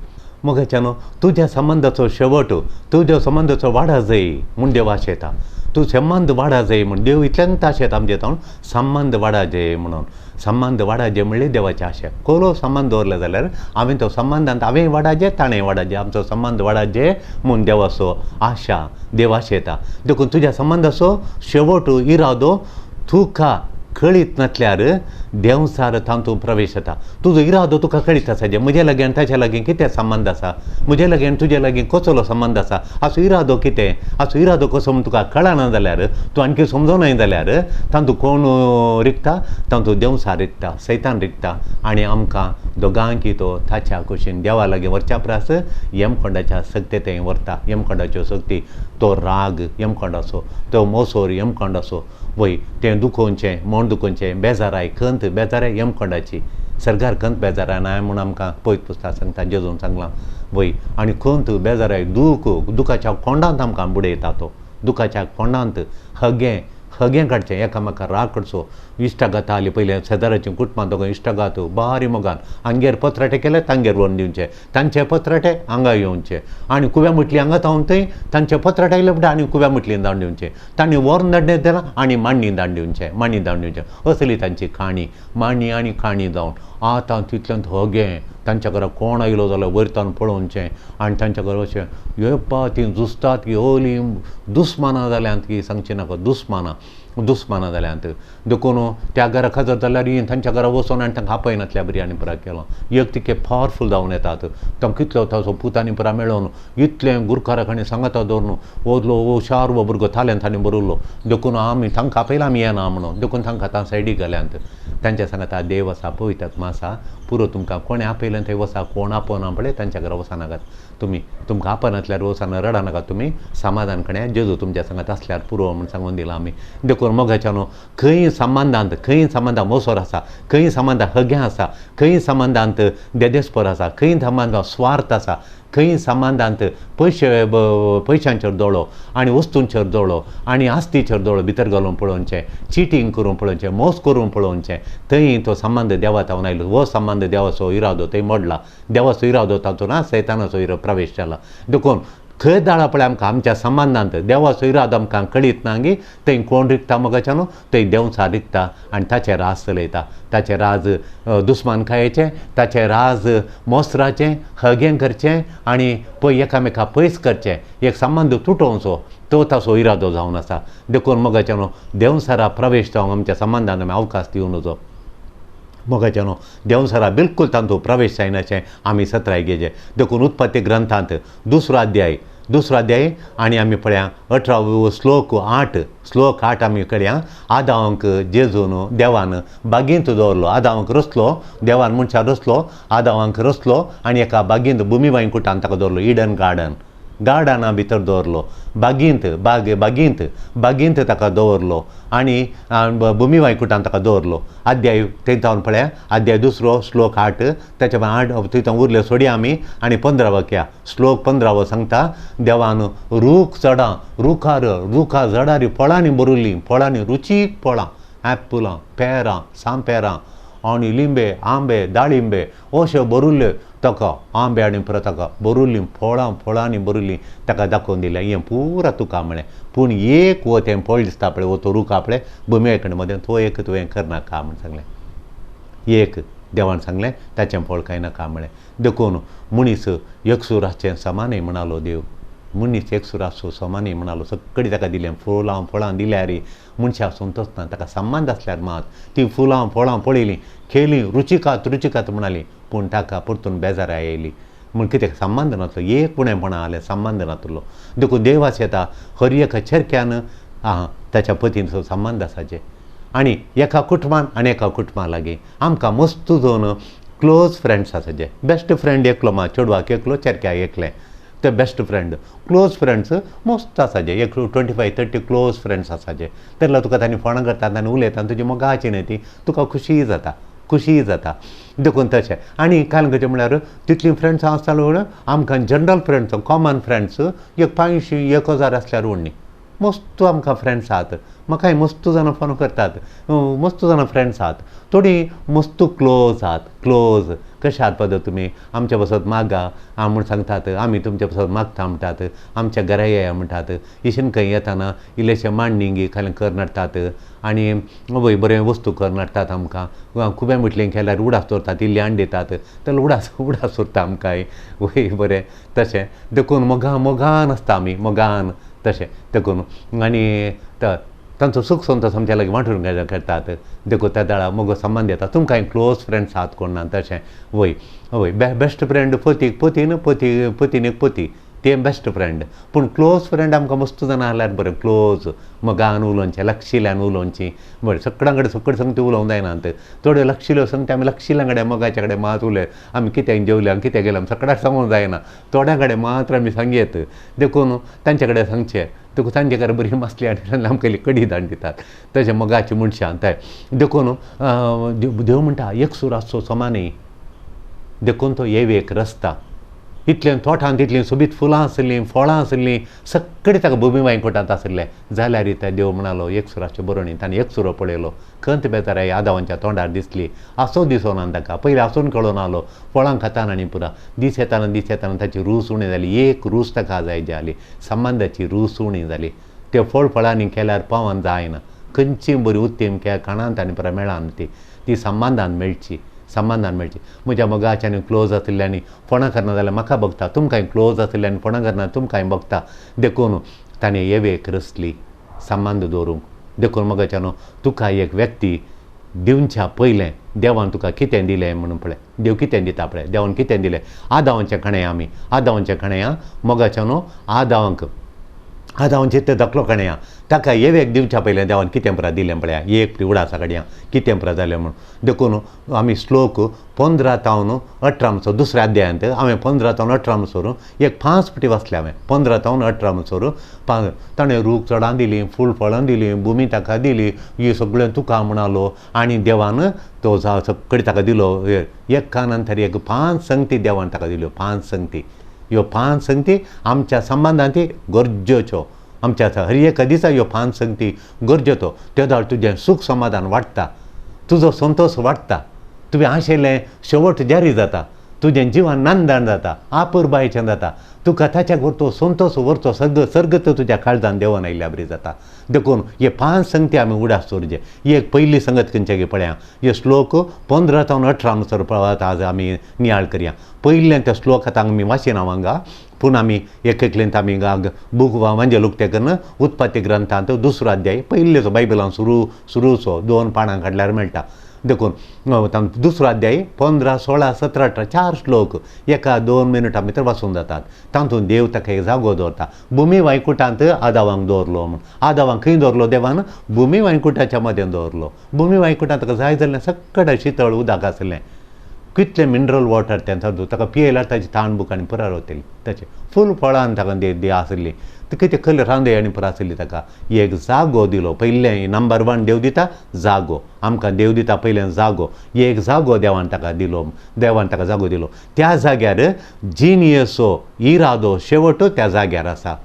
मोगाच्यान तुज्या संबंदाचो शेवट तुज्या संबंदाचो वाडा जाय म्हूण देव आशेता, तूं संबंद वाडा जाय म्हूण देव इतल्यान आशेता आमचे तावन संबंद वाडा जाय म्हणून. संबंद वाडाजे म्हणल्यार देवाची आशा. कोलो संबंद दवरलो जाल्यार हांवें तो संबंदांत हांवें वाडाजे ताणें वाडाजे आमचो संबंद वाडाजे म्हूण देवाचो आशा देव आशेता. देखून तुज्या संबंदाचो शेवट इरादो तुका कळीत नासल्यार देंवचार तातूंत प्रवेश जाता. तुजो इरादो तुका कळीत आसा जे म्हजे लागीं आनी ताच्या लागीं कितें संबंद आसा, म्हजे लागीं आनी तुजे लागीं कसलो संबंद आसा, हाचो इरादो कितें, हाचो इरादो कसो म्हूण तुका कळना जाल्यार, तूं आणखी समजूनय जाल्यार तातूंत कोण रिगता, तातूंत देंवचार रिगता, सैतान रिगता आनी आमकां दोगांकी तो ताच्या कुशीन देवा लागीं व्हरच्या परस यमकोंडाच्या सक्ते थंय व्हरता. यमकोंडाच्यो सक्ती, तो राग यमकोंडाचो, तो मोसोर यमकोंडाचो, वय तें दुखोवचें, मन दुखोवचें, बेजाराय खंत, बेजाराय यमकोंडाची, सरकार खंत बेजाराय ना म्हूण आमकां पयत पुस्ता सांगता, जेजून सांगलां वय. आनी खंत बेजाराय दूख, दुखाच्या कोंडांत आमकां बुडयता तो, दुखाच्या कोंडांत हगें हगें काडचें, एकामेका राग काडचो. इश्टागत आसली पयलें शेजाराची कुटुंबां दोगां इश्टागत बारी मोगान, हांगेर पत्राटे केले तांगेर व्हरून दिवचे, तांचे पत्राटे हांगा येवचे, आनी कुव्या मुटली हांगा जावन थंय तांचे पत्राटे आयले म्हणटा आनी कुव्या मुटली धाडून दिवचे, तांणी व्हरून धाडणे दिला आनी मांडणी धाडून दिवचे, मांडणी धाडून दिवचे, असली तांची काणी, मांडणी आनी काणी जावन आतां तितल्यान हगें तांच्या घरा कोण आयलो जाल्यार वयरतान पळोवचें आनी तांच्या घरा अशें येपा तीं झुजतात की ओली दुस्मानां जाल्यांत की सांगचें नाका, दुस्मानां दुस्मानां जाल्यांत. देखून त्या घरा खाजर जाल्यार तांच्या घरा वचोन आनी तांकां आपयनातल्या बरी आनी पुरा केलां. एक तितके पावरफूल जावन येतात, तांकां कितलो ताचो पुतांनी पुरा मेळोवन इतलें गुरकाराक आनी सांगाता दवरून ओदलो हुशार हो भुरगो तालेंत ताणें बरयलो, देखून आमी तांकां आपयला आमी येना म्हणून, देखून तांकां आतां सायडीक घाल्यांत. तांच्या सांगाता देव आसा, पवित्र आत्मा आसा, पुरो तुमकां कोणें आपयलें थंय वचा, कोण आपोवना पळय तांच्या घरा वचनाकात तुमी, तुमकां आपनातल्यार वचना, रडनाकात तुमी, समाधान कण्या जेजू तुमच्या सांगात आसल्यार पुरो म्हूण सांगून दिलां आमी. देखून मोगाच्यानो खंय संबंदांत, खंय संबंदांत मोसोर आसा, खंय संबंदांत हगें आसा, खंय संबंदांत देदेस्पोर आसा, खंय संबंदांत स्वार्थ आसा, खंय संबंदांत पयशे पयशांचेर दोळो आनी वस्तूंचेर दोळो आनी आस्तीचेर दोळो भितर घालून पळोवचें, चिटींग करून पळोवचें, मोस करून पळोवचें, थंय तो संबंद देवा तावन आयलो, हो संबंद देवाचो इरादो थंय मोडला, देवाचो इरादो तातूंत ना सैतानाचो इरादो प्रवेश जाला. देखून खंय दाळा पळय आमकां आमच्या संबंदांत देवाचो इरादो आमकां कळीत ना गी थंय कोण रिगता मोगाच्यानो, थंय देंवचार रिगता आनी ताचें राज चलयता, ताचें राज दुस्मानकायेचें, ताचें राज मोसराचें, हगें करचें आनी पय एकामेका पयस करचें, एक संबंद तुटोवचो, तो ताचो इरादो जावन आसा. देखून मोगाच्यानो देंवचारा प्रवेश जावंक आमच्या संबंदान आमी अवकाश दिवं नजो. मोगाच्यानो देंवचारा बिलकूल तातूंत प्रवेश जायनाचें आमी सत्राय घेवचें. देखून उत्पत्ती ग्रंथांत दुसरो अध्याय, दुसरो अध्याय आनी आमी पळया 18 श्लोक 8, श्लोक 8 आमी कळया. आदांक जेजून देवान बागेंत दवरलो, आदांक रचलो, देवान मनशाक रचलो, आदांक रचलो आनी एका बागेंत भुमीबांय कुटान ताका दवरलो, इडन गार्डन, गार्डना भितर दवरलो, बागेंत बाग बागेंत बागेंत ताका दवरलो आनी भुमी वायकुटान ताका दवरलो. अध्याय थंय जावन पळया अध्याय 2 श्लोक 8, ताच्या 8 थंय उरले सोडया आमी आनी 15 वाक्या श्लोक 15 सांगता देवान रूख चडां रुखार रुखा झाडार फळांनी भरिल्लीं, फळांनी रुचीक फळां, एप्पलां, पेरां, सामपेरां आनी लिंबे, आंबे, दाळिंबे अशे भरिल्ले ताका आंबे आनी परत ताका भरिल्लीं फळां फळांनी भरिल्लीं ताका दाखोवन दिलें, हें पुरा तुका म्हळें. पूण एक हो तें फळ दिसता पळय, हो तो रूख पळय भुमी कडेन मदें, तो एक तुवें करनाका म्हूण सांगलें. एक देवान सांगलें ताचें फळ कांय नाका म्हळें. देखून मनीस एकसूर आसचें समानय म्हणालो देव, मनीस एकसूर आसचो समानय म्हणालो. सगळीं ताका दिलें फुलां फळां दिल्यार मनशाक संतोश ना, ताका संबंद आसल्यार मात तीं फुलां फळां पळयलीं खेलीं रुचिकात रुचिकात म्हणालीं, पूण ताका परतून बेजाराय आयली म्हूण कितें संबंद नासलो, एक उणेपणां आसलें, संबंद नासलो. देखून देवास येता हर एका चेरक्यान आं ताच्या पतीन संबंद आसाचे आनी एका कुटुंबान आनी एका कुटुंबा लागीं आमकां मस्त जावन क्लोज फ्रेंड्स आसाचे. बेस्ट फ्रेंड एकलो मा चेडवाक एकलो, चेरक्याक एकलें, ते बेस्ट फ्रेंड क्लोज फ्रेंड्स मस्त आसाचे. एक 25-30 क्लोज फ्रेंड्स आसाचे. तेन्ना तुका तांणी फोनां करतात आनी उलयता तुजी मोगाची न्हय ती तुका खुशीय जाता, खुशीय जाता. देखून तशें आनी काल कशें म्हळ्यार तितलीं फ्रेंड्स आसतालो म्हणून आमकां जनरल फ्रेंड्स कॉमन फ्रेंड्स एक 500 1000 आसल्यार उडणी मस्त आमकां फ्रेंड्स आहात. म्हाकाय मस्त जाणां फोन करतात, मस्त जाणां फ्रेंड्स आहात, थोडीं मस्त क्लोज आहात. क्लोज कशें आहात पद तुमी आमच्या पासत मागा म्हूण सांगतात, आमी तुमच्या पासत मागता म्हणटात, आमच्या घरा येया म्हणटात. इशेन खंय येताना इल्लेशें मांडणी खाली करून हाडटात आनी वय बरें वस्तू करून हाडटात आमकां. खुबे म्हटलें केल्यार उडास दवरतात, इल्ली हाड दितात, जाल्यार उडास उडास उरता आमकां वय बरें तशें. देखून मोगा मोगान आसता आमी मोगान तशें. देखून आनी तांचो सूख संतोष आमच्या लागीं वांटून करतात. देखून त्या दाळा मोगो संबंद येता. तुमकां क्लोज फ्रेंड्स आहात कोण ना तशें वय वय बेस्ट फ्रेंड पोतीक पोतीन पोती पोतीन पोती ते बेस्ट फ्रेंड. पूण क्लोज फ्रेंड आमकां मस्त जाणां आहल्यार बरें क्लोज मोगान उलोवचें लक्षिल्यान उलोवची बरें. सगळ्यां कडेन सगळें संगती उलोवंक जायना. थोड्यो लक्षिल्यो संगती आमी लक्षिल्यां कडेन मोगाच्या कडेन मात उलय आमी कितें जेवले आमी कितें गेले आमी सगळ्याक सांगूंक जायना. थोड्यां कडेन मात्र आमी सांगयत देखून तांचे कडेन सांगचें. देखून तांचे कडेन बरी मासली आनी आमकां कडी धाडून दितात तशें मोगाची मनशां ते. देखून देव म्हणटा एकसूर आसचो समा न्ही. देखून तो एवेक रस्ता इतलें तोटांत इतलीं सोबीत फुलां आसलीं फळां आसलीं सगळें ताका भुमी वांयकुटांत आसलें. जाल्यार त्या देव म्हणालो एकसुराचें बरो न्ही. ताणें एकसुरो पळयलो खंत बेजाराय आदावांच्या तोंडार दिसली. आसो दिसोना ताका पयलीं आसून कळोन आलो फळां खाताना आनी पुरा दीस येताना दीस येताना ताची रूच उणी जाली. एक रूच ताका जाय जाली संबंदाची रूच उणी जाली. ते फळ फळांनी केल्यार पावन जायना. खंयची बरी उत्तीम केळ खाणांत आनी पुरा मेळना ती ती संबंदान मेळची संबंदान मेळची. म्हज्या मोगाच्यानी क्लोज आशिल्ल्यांनी फोणां करना जाल्यार म्हाका बगता. तुमकांय क्लोज आशिल्ल्यांनी फोणां करना तुमकांय बगता. देखून ताणें एवेक रचली संबंद दवरूंक. देखून मोगाच्यानो तुका एक व्यक्ती दिवच्या पयलें देवान तुका कितें दिलें म्हणून पळय. देव कितें दिता पळय देवान कितें दिलें. आदावांचें खाणें आमी आदावांचें खाणें मोगाच्यानो आदावांक आदावांचें तें धाकलो खाणें ताका एवेक दिवच्या पयलें देवान कितें परा दिलें पळया. एक उडासा काडया कितें परा जालें म्हणून. देखून आमी श्लोक 15 तावन 18 म्हणसर दुसऱ्या अध्यायांत हांवें 15 तावन 18 म्हणसर एक 5 पटी वाचलें हांवें. 15 तावन 18 म्हणसर 5 ताणें रूख चडां दिली फूल फळां दिली भुमी ताका दिली ही सगळें तुका म्हणालो आनी देवान तो सगळें ताका दिलो. एका नंतर एक 5 संगती देवान ताका दिल्यो. 5 संगती ह्यो 5 संगती आमच्या संबंदांत गरजेच्यो. आमच्या हर एका दिसा ह्यो 5 संगती गरजेचो. ते दाळ तुजें सूख समाधान वाडटा तुजो संतोष वाडटा तुवें आशिल्लें शेवट जारी जाता तुजें जिवन नांदान जाता आपुरबायेचें जाता. तुका ताच्या व्हरतो संतोष व्हरचो सग सर्गत तुज्या काळजान देवान आयिल्ल्या बरी जाता. देखून हे 5 संगती आमी उडास दवरचे. एक पयली संगत खंयचे पळया हे श्लोक 15 तावन 18 म्हणसर पळयात. आज आमी नियाळ करया. पयलें त्या श्लोक आतां आमी वाचिना हांगा पूण आमी एक एकलेंत आमी बूक म्हणजे लुकते करून उत्पत्ती ग्रंथांत दुसरो अध्याय पयलेचो बायबलान सुरूचो 2 पानां काडल्यार मेळटा. देखून दुसरो अध्याय 15, 16, 17, 18 4 श्लोक एका 2 मिनटां भितर वाचून जातात. तातूंत देव ताका एक जागो दवरता. भुमी वांयकुटांत आदावांक दवरलो म्हूण. आदावांक खंय दवरलो देवान? भुमी वांयकुटाच्या मदें दवरलो. भुमी वांयकुटांत ताका जाय जाल्लें सगळें शितळ उदक आसलें. कितलें मिनरल वॉटर तें ताका पियेल्यार ताची ताण बुक आनी पुरा वतली. ताचें फूल फळां ताका दे आसली कितें खंय रांदय आनी पुरा आसली. ताका एक जागो दिलो. पयलें नंबर 1 देव दिता जागो. आमकां देव दिता पयलें जागो. एक जागो देवान ताका दिलो. देवान ताका जागो दिलो. त्या जाग्यार जिनियसो इरादो शेवट त्या जाग्यार आसा.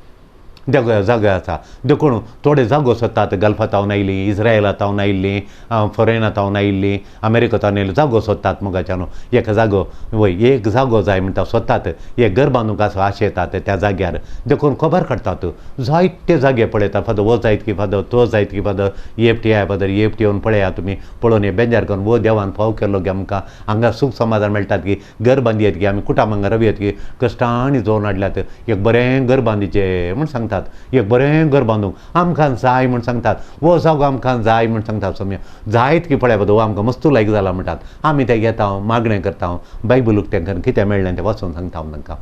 जागो आसा. देखून थोडे जागो सोदतात. गल्फा तावन आयली इस्रायला तावन आयिल्लीं फॉरेना तावन आयिल्लीं अमेरिका तावन आयिल्लीं जागो सोदतात मोगाच्यानो. एक जागो वय एक जागो जाय म्हणटा सोदतात. एक घर बांदूंक आसा आशेतात त्या जाग्यार. देखून खबर काडटात जायते जागे पळयतात. फादर हो जायत की फादर तो जायत की father FT I father FT येवन पळया तुमी पळोवन हे बेजार करून वो देवान फाव केलो की आमकां हांगा सूख समाधान मेळटात की घर बांदयत की आमी कुटाम हांगा रवयत की कश्टांनी जोवन हाडल्यात एक बरें घर बांदचें म्हूण सांगतात. एक बरें घर बांदूंक आमकां जाय म्हूण सांगतात. हो जागो आमकां जाय म्हूण सांगतात. सम्या जायत की पळय हो आमकां मस्त लायक जाला म्हणटात. आमी तें घेता मागणें करता बायबल उक्तें करून कितें मेळ्ळें तें वाचून सांगता तांकां.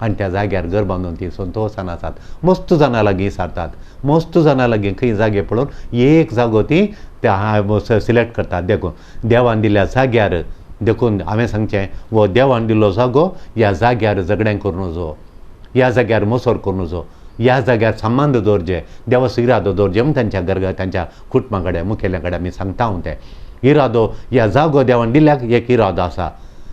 आनी त्या जाग्यार घर बांदून ती संतोशान आसात. मस्त जाणां लागीं सारतात. मस्त जाणां लागीं खंय जागे पळोवन एक जागो ती त्या सिलेक्ट करतात. देखून देवान दिल्ल्या जाग्यार देखून हांवें सांगचें हो देवान दिल्लो जागो ह्या जाग्यार झगडें करूं नजो ह्या जाग्यार मोसोर करूं नजो ह्या जाग्यार संबंद दवरचे देवाचो इरादो दवरचे म्हूण तांच्या घर तांच्या कुटुंबा कडेन मुखेल्या कडेन आमी सांगता हांव तें इरादो ह्या जागो देवान दिल्याक एक इरादो आसा.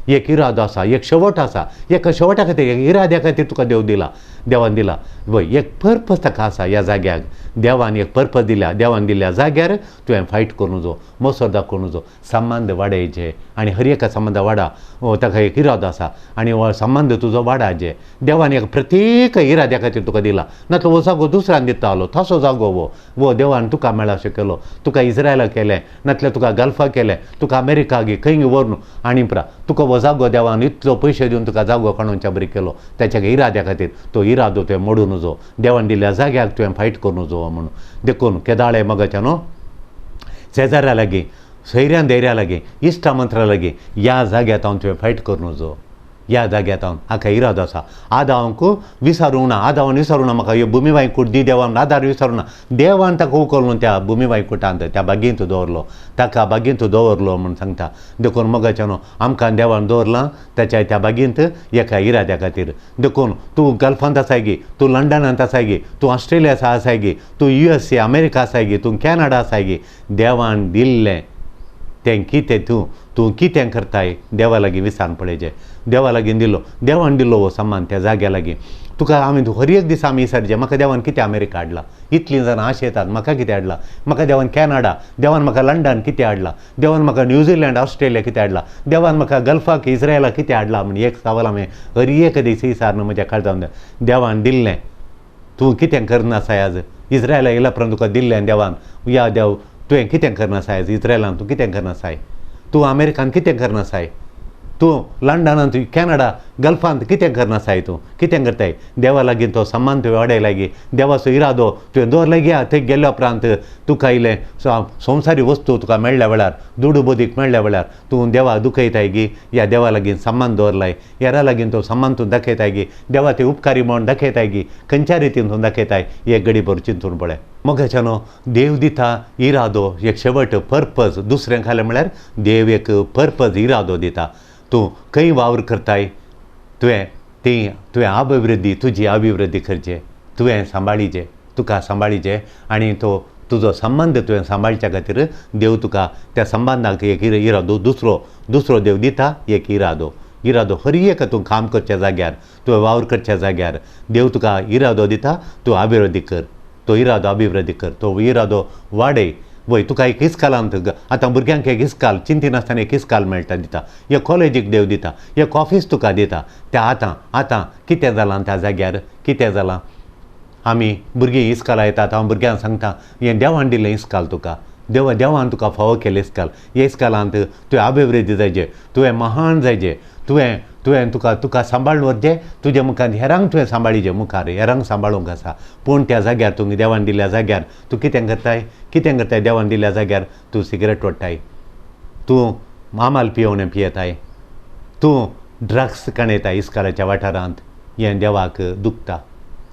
एक इरादो आसा एक शेवट आसा. एका शेवटा खातीर एक इराद्या खातीर तुका देव दिला देवान दिला वय एक पर्पज ताका आसा. ह्या जाग्याक देवान एक पर्पज दिल्या. देवान दिल्ल्या जाग्यार तुवें फायट करूं नजो मोसो दाखोवं नजो संबंद वाडयचे आनी हर एका संबंद वाडा ताका एक इरादो आसा आनी हो संबंद तुजो वाडाचे. देवान एक प्रत्येक इराद्या खातीर तुका दिला. नातलो हो जागो दुसऱ्यान दितालो तसो जागो हो वो देवान तुका मेळा अशें केलो. तुका इस्रायलाक केलें नातल्यार तुका गल्फाक केलें तुका अमेरिका खंय व्हरून आनी पुरा तुका हो जागो देवान इतलो पयशे दिवन तुका जागो काडूनच्या बरी केलो. ताच्या इराद्या खातीर तो इरादो इरादो तुवें मोडूं नजो, देवान दिल्ल्या जाग्याक तुवें फायट करूं नजो म्हणून। देखून केदाळे मोगाच्या न्हू शेजाऱ्या लागीं, सैऱ्यान धैर्या लागीं, इश्टा मंत्रा लागीं ह्या जाग्यार हांव तुवें फायट करूं नजो, ह्या जाग्यार हांव हाका इरादो आसा। आदांक विसारूंक ना, आदावान विसारूंक ना म्हाका ह्यो भुमी वांयकूट दी देवान, आदार विसारूंक ना, देवान ताका उखलून त्या भुमी वांयकुटांत त्या बागेंत दवरलो, ताका बागेंत दवरलो म्हूण सांगता। देखून मोगाच्या न्हू आमकां देवान दवरलां ताच्या त्या बागेंत एका इराद्या खातीर। देखून तूं गल्फांत आसाय गी, तूं लंडनांत आसाय गी, तूं ऑस्ट्रेलिया आसाय गी, तूं USA America आसाय गी, तूं कॅनडा आसाय गी, देवान दिल्लें तें कितें तूं तूं कितें करताय देवा लागीं विसारून पळयचें। देवा लागीं दिलो, देवान दिलो हो सम्मान त्या जाग्या लागीं तुका आमी हर एक दीस आमी विसारचें म्हाका देवान कितें अमेरिका हाडला, इतलीं जाणां आशेतात म्हाका कितें हाडला, म्हाका देवान कॅनडा, देवान म्हाका लंडन कितें हाडला, देवान म्हाका न्यूझिलंड ऑस्ट्रेलिया कितें हाडला, देवान म्हाका गल्फाक इस्रायलाक कितें हाडला म्हण एक सवाल हांवें हर एक दीस विसारून म्हज्या काळजान देवान दिल्लें तूं कितें करनासाय आज इस्रायला येयल्या उपरांत तुका दिल्लें देवान, या देव तुवें कितें करनासाय आज इस्रायलान तूं कितें करनासाय, तूं अमेरिकान कितें करनासाय, तूं लंडनांत कॅनडा गल्फांत कितें करनासाय, तूं कितें करताय? देवा लागीं तो सम्मान तुवें वाडयला गी, देवाचो इरादो तुवें दवरला गी, थंय गेल्या उपरांत तुका इल्लें संवसारी वस्तू तुका मेळ्ळ्या वेळार, दुडू बोदीक मेळ्ळ्या वेळार तूं देवा दुखयताय गी, ह्या देवा लागीं सम्मान दवरलाय, हेरा लागीं तो सम्मान तूं दाखयताय गी, देवा ते उपकारी म्हूण दाखयताय गी, खंयच्या रितीन तूं दाखयताय एक घडी भर चिंतून पळय। मोगाच्या न्हू देव दिता इरादो एक शेवट पर्पज, दुसरें खालें म्हळ्यार देव एक पर्पज इरादो दिता। तूं खंय वावर करताय तुवें ती तुवें अभिवृद्धी तुजी अभिवृद्धी करचे, तुवें सांबाळीचे, तुका सांबाळीचे आनी तो तुजो संबंद तुवें सांबाळच्या खातीर देव तुका त्या संबंदाक एक इरादो दुसरो दुसरो देव दिता एक इरादो, इरादो हर एक तूं काम करच्या जाग्यार, तुवें वावर करच्या जाग्यार देव तुका इरादो दिता, तूं अभिवृद्धी कर, तो इरादो अभिवृद्धी कर, तो इरादो वाडय। वय तुका एक इस्कालांत आतां भुरग्यांक एक इस्काल चिंतिनासतना एक इस्काल मेळटा दिता, एक कॉलेजीक देव दिता, एक ऑफीस तुका दिता। त्या आतां आतां कितें जालां त्या जाग्यार कितें जालां, आमी भुरगीं इस्काला येतात, हांव भुरग्यांक सांगता हें देवान दिलें इस्काल तुका, देवा देवान तुका फावो केलें इस्काल, ह्या इस्कालांत तुवें अभिवृद्धी जायचे, तुवें महान जायचे, तुवें तुवें तुका तुका सांबाळून व्हरचें, तुज्या मुखार हेरांक तुवें सांबाळीचें, मुखार हेरांक सांबाळूंक आसा। पूण त्या जाग्यार तूं देवान दिल्ल्या जाग्यार तूं कितें करताय, कितें करताय? देवान दिल्ल्या जाग्यार तूं सिगरेट ओडटाय, तूं मामाल पियोवणें पियेताय, तूं ड्रग्स काणयताय इस्कालाच्या वाठारांत, हें देवाक दुखता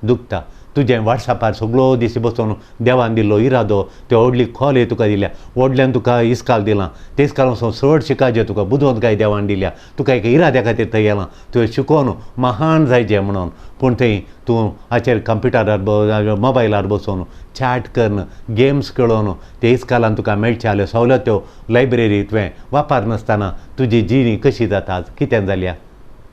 दुखता। तुजें वॉट्सॅपार सगळो दीस बसून देवान दिल्लो इरादो त्यो व्हडली खोली तुका दिल्या, व्हडल्यान तुका इस्काल दिलां, ते इस्काल वचून चड शिकाचें तुका बुदवंत काय देवान दिल्या, तुका एक इराद्या खातीर थंय गेलां तुवें शिकोवन महान जायचें म्हणून, पूण थंय तूं हाचेर कंप्युटरार मोबायलार बसून चॅट करून गेम्स खेळोवन ते इस्कालान तुका मेळचे जाल्यार सवलत्यो लायब्ररी तुवें वापरनासतना तुजी जिणी कशी जाता, कितें जाल्या?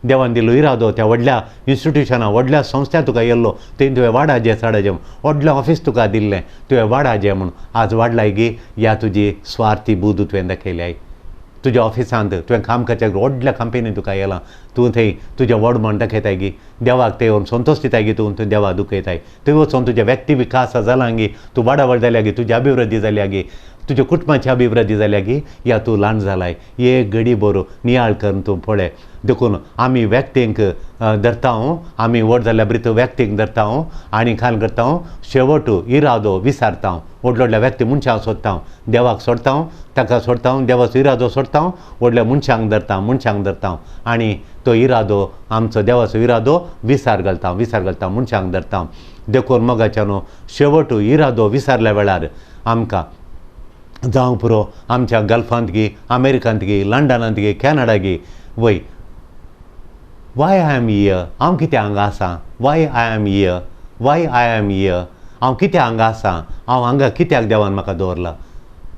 देवान दिल्लो इरादो त्या व्हडल्या इन्स्टिट्युशनां व्हडल्या संस्था तुका येयल्लो थंय तुवें वाडाचें चडाचें, व्हडलें ऑफीस तुका दिल्लें तुवें वाडाचें म्हूण आज वाडलाय गी, ह्या तुजी स्वार्थी बुद्द तुवें दाखयल्याय। तुज्या ऑफिसांत तुवें काम करच्या व्हडल्या कंपनीन तुका येयलां, तूं थंय तुजें व्हड म्हण दाखयताय गी, देवाक थंय येवन संतोश दिताय गी, तूं देवाक दुखयताय, थंय वचोन तुजें व्यक्ती विकास जाला गी, तूं वाडावळ जाल्या गी, तुजी अभिवृद्धी जाल्या गी, तुज्या कुटुंबाची अभिवृद्धी जाल्या गी, या तूं ल्हान जालाय एक घडी बरो नियाळ करून तूं पळय। देखून आमी व्यक्तींक धरता, आमी व्हड जाल्या बरी व्यक्तींक धरता आनी खाल करता, शेवट इरादो विसारता, व्हडल्या व्हडल्या व्यक्ती मनशांक सोदता, देवाक सोडता, ताका सोडता, देवाचो इरादो सोडता, व्हडल्या मनशांक धरता, मनशांक धरता आनी तो इरादो आमचो देवाचो इरादो विसार घालता, विसार घालता, मनशांक धरता। देखून मोगाच्या न्हू शेवट इरादो विसारल्या वेळार आमकां जावं पुरो आमच्या गल्फांत गी, अमेरिकांत गी, लंडनांत गी, कॅनडा गी, वय वाय I am here, हांव कितें हांगा आसा, why I am here, why I am here, हांव कितें हांगा आसा, हांव हांगा कित्याक देवान म्हाका दवरला,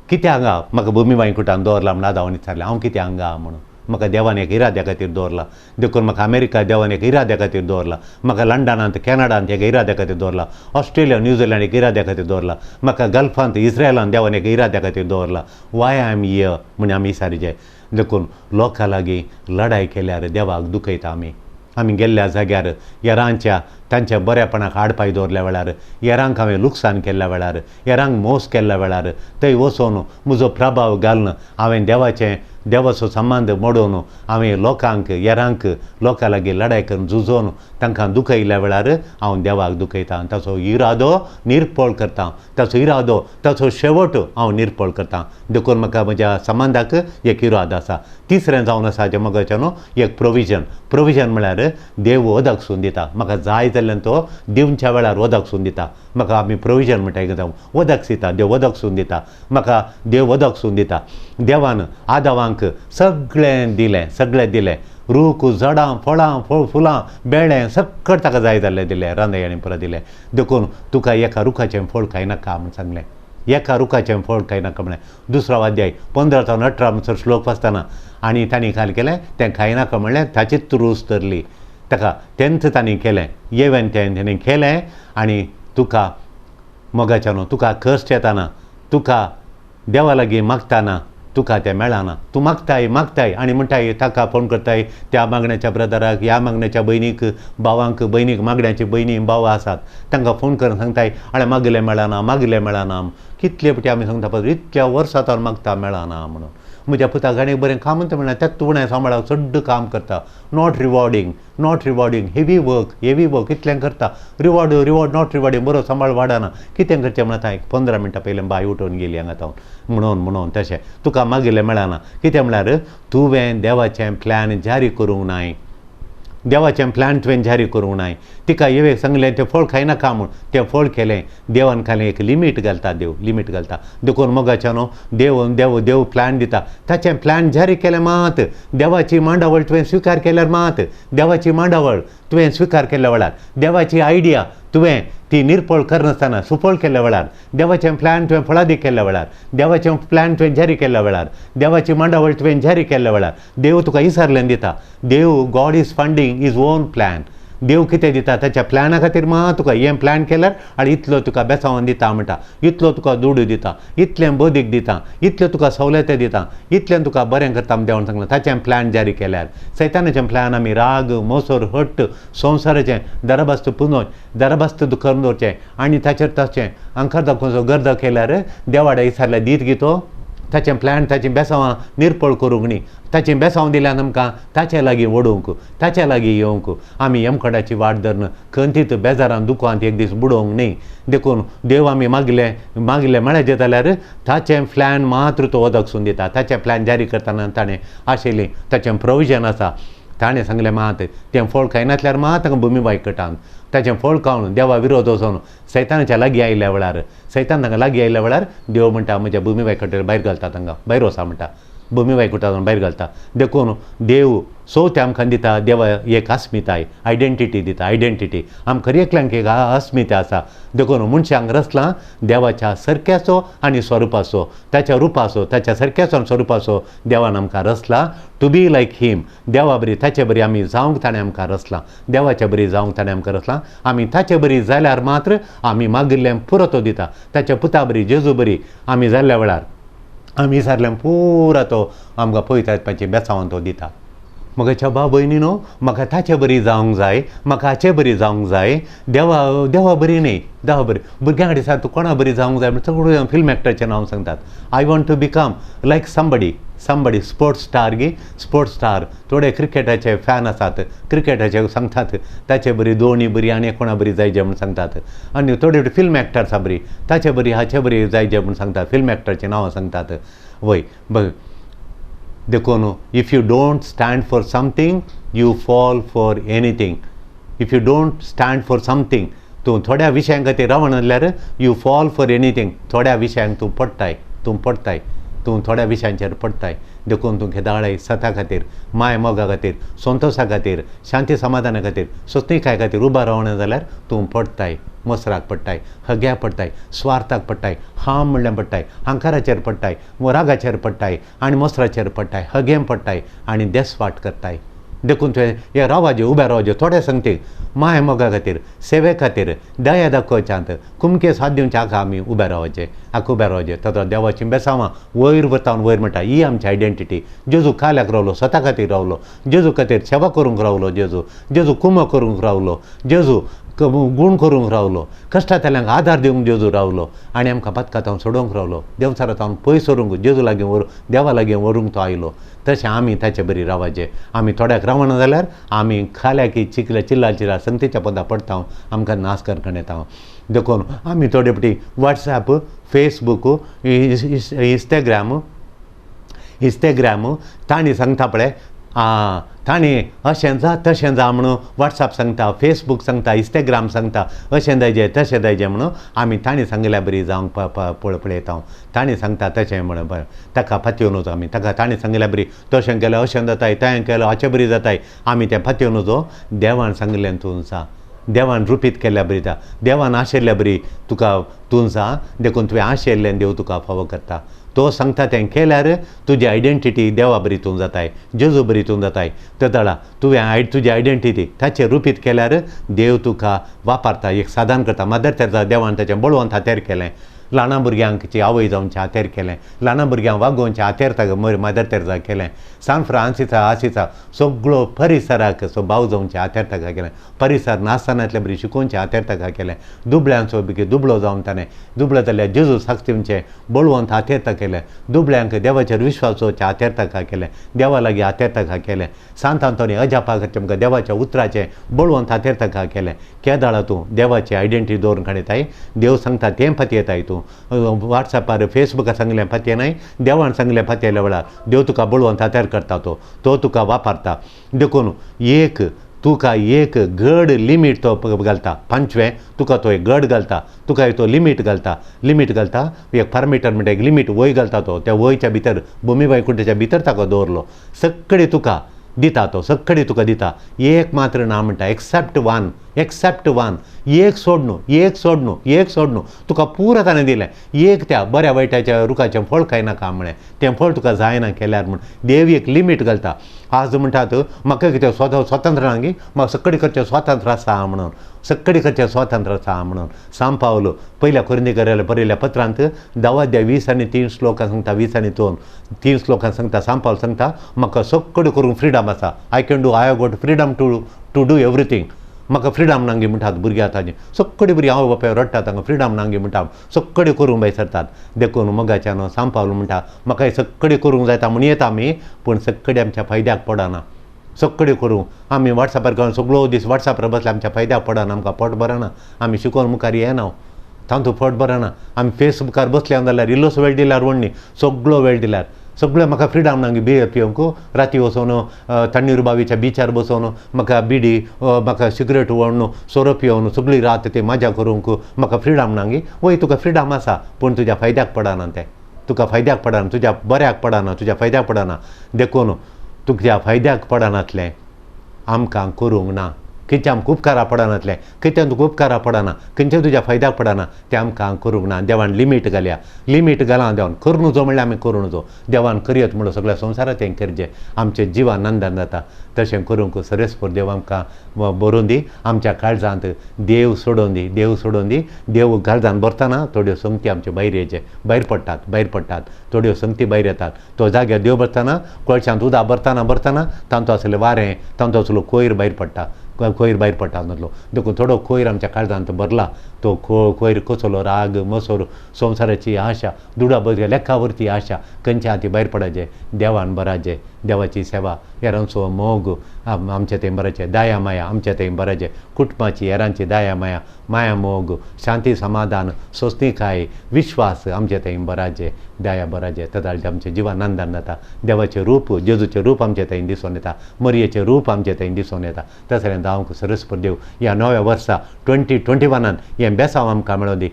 कित्याक हांगा म्हाका भुमी वांयकुटान दवरला म्हण आदावान विचारलें, हांव कितें हांगा म्हणून म्हाका देवान एक इराद्या खातीर दवरला। देखून म्हाका अमेरिका देवान एक इराद्या खातीर दवरला, म्हाका लंडनांत कॅनडांत एक इराद्या खातीर दवरला, ऑस्ट्रेलिया न्यूझिलंड एक इराद्या खातीर दवरला, म्हाका गल्फांत इस्रायलांत देवान एक इराद्या खातीर दवरला, वाय I am here म्हण आमी विचारचें। देखून लोकां लागीं लढाय केल्यार देवाक दुखयता आमी, आमी गेल्ल्या जाग्यार हेरांच्या तांच्या बऱ्यापणाक आडपाय दवरल्या वेळार, हेरांक हांवें लुकसाण केल्ल्या वेळार, हेरांक मोस केल्ल्या वेळार थंय वचोन म्हजो प्रभाव घालून हांवें देवाचें देवाचो संबंद मोडून हांवें लोकांक येरांक लोकां लागीं लडाय करून झुजोवन तांकां दुखयल्या वेळार हांव देवाक दुखयता, ताचो इरादो निर्पळ करता, ताचो इरादो ताचो शेवट हांव निर्पळ करता. देखून म्हाका म्हज्या संबंदाक एक इरादो आसा. तिसरें जावन आसा जें म्हज्याच्यान न्हू एक प्रोविजन. प्रोविजन म्हळ्यार देव वदक सून दिता, म्हाका जाय जाल्यार तो दिवच्या वेळार वदक सून दिता. म्हाका आमी प्रोविजन म्हणटा जावं वदक दिता, देव वदक सून दिता, म्हाका देव वदक सून दिता. देवान आदावांक सगळें दिलें, सगळें दिलें, रूख झाडां फळां फुलां बेळें सगळें ताका जाय जाल्लें दिलें, रांदयाणी पुरो दिलें. देखून तुका एका रुखाचें फळ खायनाका म्हूण सांगलें, एका रुखाचें फळ खायनाका म्हणलें. दुसरो अध्याय 15 जावन 18 म्हणसर श्लोक वाचतना आनी तांणी खाल केलें तें खायनाका म्हणलें, ताचीच रूच धरली ताका, तेंच तांणी केलें, येवन तें तांणी केलें. आनी तुका मोगाच्यान तुका कश्ट येताना, तुका देवा लागीं मागताना तुका तें मेळना, तूं मागताय मागताय आनी म्हणटाय ताका फोन करताय, त्या मागण्याच्या ब्रदराक, ह्या मागण्याच्या भयणीक, भावांक, भयणीक, मागण्याची भयणी भाव आसात तांकां फोन करून सांगताय, आनी मागलें मेळना, मागलें मेळना. कितले फावटी आमी सांगता पळय, इतल्या वर्सां तर मागता मेळना म्हणून. म्हज्या पुताक आनी बरें काम मेळना, त्याच तुवणें सांबाळा चड काम करता, not rewarding, not rewarding, heavy work, heavy work इतलें करता, रिवॉर्ड रिवॉर्ड not rewarding, बरो सांबाळ वाडना, कितें करचें म्हणटा. एक 15 मिनटां पयलीं बाय उठोवन गेली हांगा तावन म्हणून म्हणून तशें तुका मागिल्लें मेळना. कितें म्हळ्यार तुवें देवाचें प्लॅन जारी करूंक नाय, देवाचें प्लॅन तुवें जारी करूंक नाय. तिका येवेक सांगलें तें फळ खायनाका म्हूण, तें फळ केलें, देवान खालें, एक लिमीट घालता, देव लिमीट घालता. देखून मोगाच्या न्हू देव देव देव प्लॅन दिता, ताचें प्लॅन जारी केलें मात, देवाची मांडावळ तुवें स्विकार केल्यार मात, देवाची मांडावळ तुवें स्विकार केल्या वेळार, देवाची आयडिया तुवें ती निर्पळ करनासतना सुफळ केल्या वेळार, देवाचें प्लॅन तुवें फळादीक केल्या वेळार, देवाचें प्लॅन तुवें जारी केल्या वेळार, देवाची मांडावळ तुवें जारी केल्या वेळार, देव तुका इसरल्यान दिता. देव God is funding his own plan. देव कितें दिता ताच्या प्लॅना खातीर मा तुका हें प्लॅन केल्यार आनी इतलो तुका बेसावन दिता म्हणटा, इतलो तुका दुडू दिता, इतलें बदीक दिता, इतलें तुका सवलती दिता, इतलें तुका बरें करता देवान सांगलां. ताचें प्लॅन जारी केल्यार सैतानाचें प्लॅन आमी राग मोसोर हट्ट संवसाराचें दरबस्त पुनोवन दरबस्त करून दवरचें आनी ताचेर ताचें अंकर दाखोवचो गर्द केल्यार देवाडे विचारल्यार दीत गी तो ताचें प्लॅन ताचीं बेसांवां निर्पळ करूंक न्ही, ताचीं बेसांव दिल्यान आमकां ताचे लागीं ओडूंक, ताचे लागीं येवंक, आमी यमकडाची वाट धरून खंतीत बेजारान दुखांत एक दीस बुडोवंक न्ही. देखून देव आमी मागलें मागलें मेळचें जाल्यार ताचें प्लॅन मात्र तो वदक सून दिता. ताचें प्लॅन जारी करतना ताणें आशिल्ली ताचें प्रोविजन आसा, ताणें सांगलें मात तें फळ खायनासल्यार मात तांकां भुमी वायकटान ताचें फळ खावन देवा विरोध वचोन सैतानाच्या लागीं आयिल्ल्या वेळार, सैतान तांकां लागीं आयिल्ल्या वेळार देव म्हणटा म्हज्या भुमी वायकटर भायर घालता, तांकां भायर वचा म्हणटा, भुमी वायकुटान भायर घालता. देखून देव सोवते आमकां दिता, देवा एक अस्मिताय आयडेंटिटी दिता, आयडेंटिटी आमकां एकल्यांक एक अस्मिताय आसा. देखून मनशांक रचलां देवाच्या सरक्याचो आनी स्वरुपाचो, ताच्या रुपाचो, ताच्या सरक्याचो आनी स्वरुपाचो देवान आमकां रचला. टू बी लायक हिम, देवा बरी ताचे बरी आमी जावंक ताणें आमकां रचलां, देवाच्या बरी जावंक ताणें आमकां रचलां. आमी ताचे बरी जाल्यार मात्र आमी मागिल्लें पुरो तो दिता. ताच्या पुता बरी जेजू बरी आमी जाल्ल्या वेळार आमी सारल्यान पुरा तो आमकां पयताची बेसावन तो दिता. म्हज्या भाव भयणी न्हू म्हाका ताचे बरी जावंक जाय, म्हाका हाचे बरी जावंक जाय, देवा देवा बरी न्ही, देवा बरी. भुरग्यां कडेन सांग तूं कोणा बरी जावंक जाय म्हण सगळ्यो फिल्म एक्टराचें नांव सांगतात. I want to become like somebody, somebody sports star गी, स्पोर्ट्स स्टार. थोडे क्रिकेटाचे फॅन आसात, क्रिकेटाचे सांगतात ताचे बरी धोनी बरी आनी कोणा बरी जायजे म्हूण सांगतात. आनी थोडे फिल्म एक्टर्सा बरी ताचे बरी हाचे बरी जायजे म्हूण सांगतात, फिल्म एक्टराचीं नांवां सांगतात. वय बघ, देखून if you don't stand for something you fall for anything. If you don't stand for something, तूं थोड्या विशयां खातीर रावना जाल्यार you fall for anything. थोड्या विशयांक तूं पडटाय, तूं पडटाय, तूं थोड्या विशयांचेर पडटाय. देखून तूं खेदाळाय सता खातीर, माय मोगा खातीर, संतोशा खातीर, शांती समाधाना खातीर, सोंसणीकाय खातीर उबो रावना जाल्यार तूं पडटाय, मसराक पडटाय, हग्याक पडटाय, स्वार्थाक पडटाय, हांव म्हणल्यार पडटाय, हंकाराचेर पडटाय, रागाचेर पडटाय आनी मसराचेर पडटाय, हगें पडटाय आनी देसवाट करताय. देखून तुवें हे रावाजे उबे रावाजे थोडे सांगते माय मोगा खातीर, सेवे खातीर, दया दाखोवच्यांत कुमके साथ दिवचे हाका आमी उबे रावचे, हाका उबे रावचे. तातूंत देवाचीं बेसांवां वयर वतावन वयर म्हणटा. ही आमची आयडेंटिटी. जेजू काल्याक रावलो, स्वता खातीर रावलो, जेजू खातीर सेवा करूंक रावलो, जेजू जेजू कुमो करूंक रावलो, जेजू गूण करूंक रावलो, कश्टांतल्यांक आदार दिवंक जेजू रावलो आनी आमकां पातकां सोडोवंक रावलो, देंवचारा तावन पयस व्हरूंक जेजू लागीं व्हरूंक देवा लागीं व्हरूंक तो आयलो. तशें आमी ताचे बरी रावाचें. आमी थोड्याक रावना जाल्यार आमी खाल्या की चिकल्या चिल्ला चिल्ला संगतीच्या पदां पडटा, आमकां नाश करकण येता. देखून आमी थोडे फावटी वॉट्सएप, फेसबूक, इंस्टाग्राम तांणी सांगता पळय तांणी अशें जा तशें जा म्हणून वॉट्सएप सांगता, फेसबूक सांगता, इंस्टाग्राम सांगता, अशें जायजें तशें जायजें म्हणून आमी तांणी सांगिल्ल्या बरी जावंक पळयता. तांणी सांगता तशें म्हणून ताका फातयोवन आमी ताका तांणी सांगिल्ल्या बरी तशें केलें अशें जाताय, तें केलें हाचे बरी जाताय, आमी तें फातयोवन जो देवान सांगिल्लें तूं जा, देवान रुपीत केल्ल्या बरी जा, देवान आशिल्ल्या बरी तुका तूं जा, देखून तुवें आशिल्लें देव तुका फावो करता. तो सांगता तें केल्यार तुजी आयडेंटिटी देवा बरी तूं जाताय, जेजू बरी तूं जाताय. तेदळा तुवें तुजी आयडेंटिटी ताचेर रुपीत केल्यार देव तुका वापरता, एक साधन करता. मदर तेरेजा देवान ताचें बळवंत हातेर केलें, ल्हाना भुरग्यांची आवय जावचें हातेर केलें, ल्हाना भुरग्यांक वागोवचें हातेर ताका मदर तेरेजा केलें. सान फ्रांसिसा आसिसा सगळो परिसराक सो भाव जावचें हातेर ताका केलें, परिसर नासतनातले बरी शिकोवचें हातेर ताका केलें, दुबळ्यांचो बी दुबळो जावन ताणें दुबळो जाल्यार जेजू साक्ष दिवचें बळवंत हातेर ताका केलें, दुबळ्यांक देवाचेर विश्वास दवरचें हातेर ताका केलें, देवा लागीं हातेर ताका केलें. सांत आंतोनी अजापा खातीर तुमकां देवाच्या उतराचें बळवंत हातेर ताका केलें. केदाळा तूं देवाची आयडेंटिटी दवरून काडटाय, देव सांगता तें फातयेताय तूं, वॉट्सएपार फेसबुकार सांगलें फातयेनाय, देवान सांगलें फातयेल्या वेळार देव तुका बळवंत हातेर करता, तो तो तुका वापरता. देखून एक तुका एक गड लिमीट तो घालता. पांचवें तुका तो एक गड घालता, तुका तो लिमीट घालता, लिमीट घालता एक फार्मिटर म्हणटा एक लिमीट वय घालता तो, त्या वयच्या भितर भूमी वैकुंठाच्या भितर ताका दवरलो. सगळे तुका दिता तो, सगळे तुका दिता, एक मात्र ना म्हणटा, एक्सेप्ट वन, एक्सेप्ट वन, एक सोडनू, एक सोडनू, एक सोडनू, तुका पुरो ताणें दिलें. एक त्या बऱ्या वायटाच्या रुखाचें फळ खायनाका म्हळें, तें फळ तुका जायना केल्यार म्हूण देव एक लिमीट घालता. आज म्हणटात म्हाका कितें स्वतंत्र ना गी, म्हाका सगळें करचें स्वातंत्र्य आसा म्हणून, सगळें करचें स्वातंत्र्य आसा म्हणून. सांत पावल पयल्या कोरिंथीकराल्या बरयल्ल्या पत्रांत 10:20 आनी 3 श्लोकां सांगता, 20 आनी 3 श्लोकां सांगता. सांत पावल सांगता म्हाका सगळें करूंक फ्रिडम आसा, I can do, I have got freedom to do everything. म्हाका फ्रिडम नांगी म्हणटात भुरगीं आतांची सगळीं भुरगीं आवय बापाय रडटात हांगा फ्रिडम नांगी म्हणटा, सगळें करूंक भायर सरतात. देखून मोगाच्यान सांत पावल म्हणटा म्हाका सगळें करूंक जायता म्हूण येता आमी, पूण सगळें आमच्या फायद्याक पडना. सगळें करूं आमी वॉट्सएपार घालून सगळो दीस वॉट्सएपार बसले आमच्या फायद्याक पडना, आमकां पोट भरना, आमी शिकोवन मुखार येना, तांतूं पोट भरना. आमी फेसबुकार बसले जाल्यार इल्लोसो वेळ दिल्यार व्हडली सगळो वेळ दिल्यार सगळें म्हाका फ्रिडम नांगी बियर पिवंक, राती वचोन तण्णीर बावीच्या बिचार बसोवन म्हाका बिडी म्हाका सिगरेट ओडून सोरो पिवन सगळी रात ते मजा करूंक म्हाका फ्रिडम नांगी. वय तुका फ्रिडम आसा, पूण तुज्या फायद्याक पडना तें, तुका फायद्याक पडना, तुज्या बऱ्याक पडना, तुज्या फायद्याक पडना. देखून तुज्या फायद्याक पडनातलें आमकां करूंक ना, खंयचें आमकां उपकारा पडनातलें, खंयचें तुका उपकारा पडना, खंयचें तुज्या फायद्याक पडना तें आमकां करूंक ना. देवान लिमीट घाल्या, लिमीट घाला देवान, करूं नजो म्हणल्यार आमी करूं नजो, देवान करयत म्हणून सगळ्या संवसारांत तें करचें, आमचें जिवानंदन जाता. तशें करूंक सर्वेस्पर देव आमकां बरोवन दी, आमच्या काळजांत देव सोडोवन दी, देव सोडोवन दी. देव काळजांत भरतना थोड्यो संगती आमचे भायर येचे, भायर पडटात, भायर पडटात, थोड्यो संगती भायर येतात. तो जाग्यार देव भरतना कोळशांत उदक भरतना भरतना तांचो आसलें वारें, तांचो आसलो कोयर भायर पडटा, कोयर भायर पडटा तातूंतलो. देखून थोडो कोयर आमच्या काळजांत भरला, तो कोयर कसलो राग, मसोर, संवसाराची आशा, दुडा बदल लेखावरती आशा, खंयच्या हाती भायर पडायचें, देवान बराचें, देवाची सेवा, हेरांचो मोग आमच्या थंय बराचें, दया माया आमच्या थंय बराचें, कुटुंबाची हेरांची दया माया, माया मोग, शांती समाधान, सोंसणीकाय, विश्वास आमच्या थंय बराचें, दया बराचें. तदाळ आमचें जिवानंदन जाता, देवाचें रूप, जेजूचें रूप आमच्या थंय दिसून येता, मरयेचें रूप आमच्या थंय दिसून येता. तशें जावंक सर्वेस्पर देव ह्या नव्या वर्सा 2021 हें बेसांव आमकां मेळोवन दी.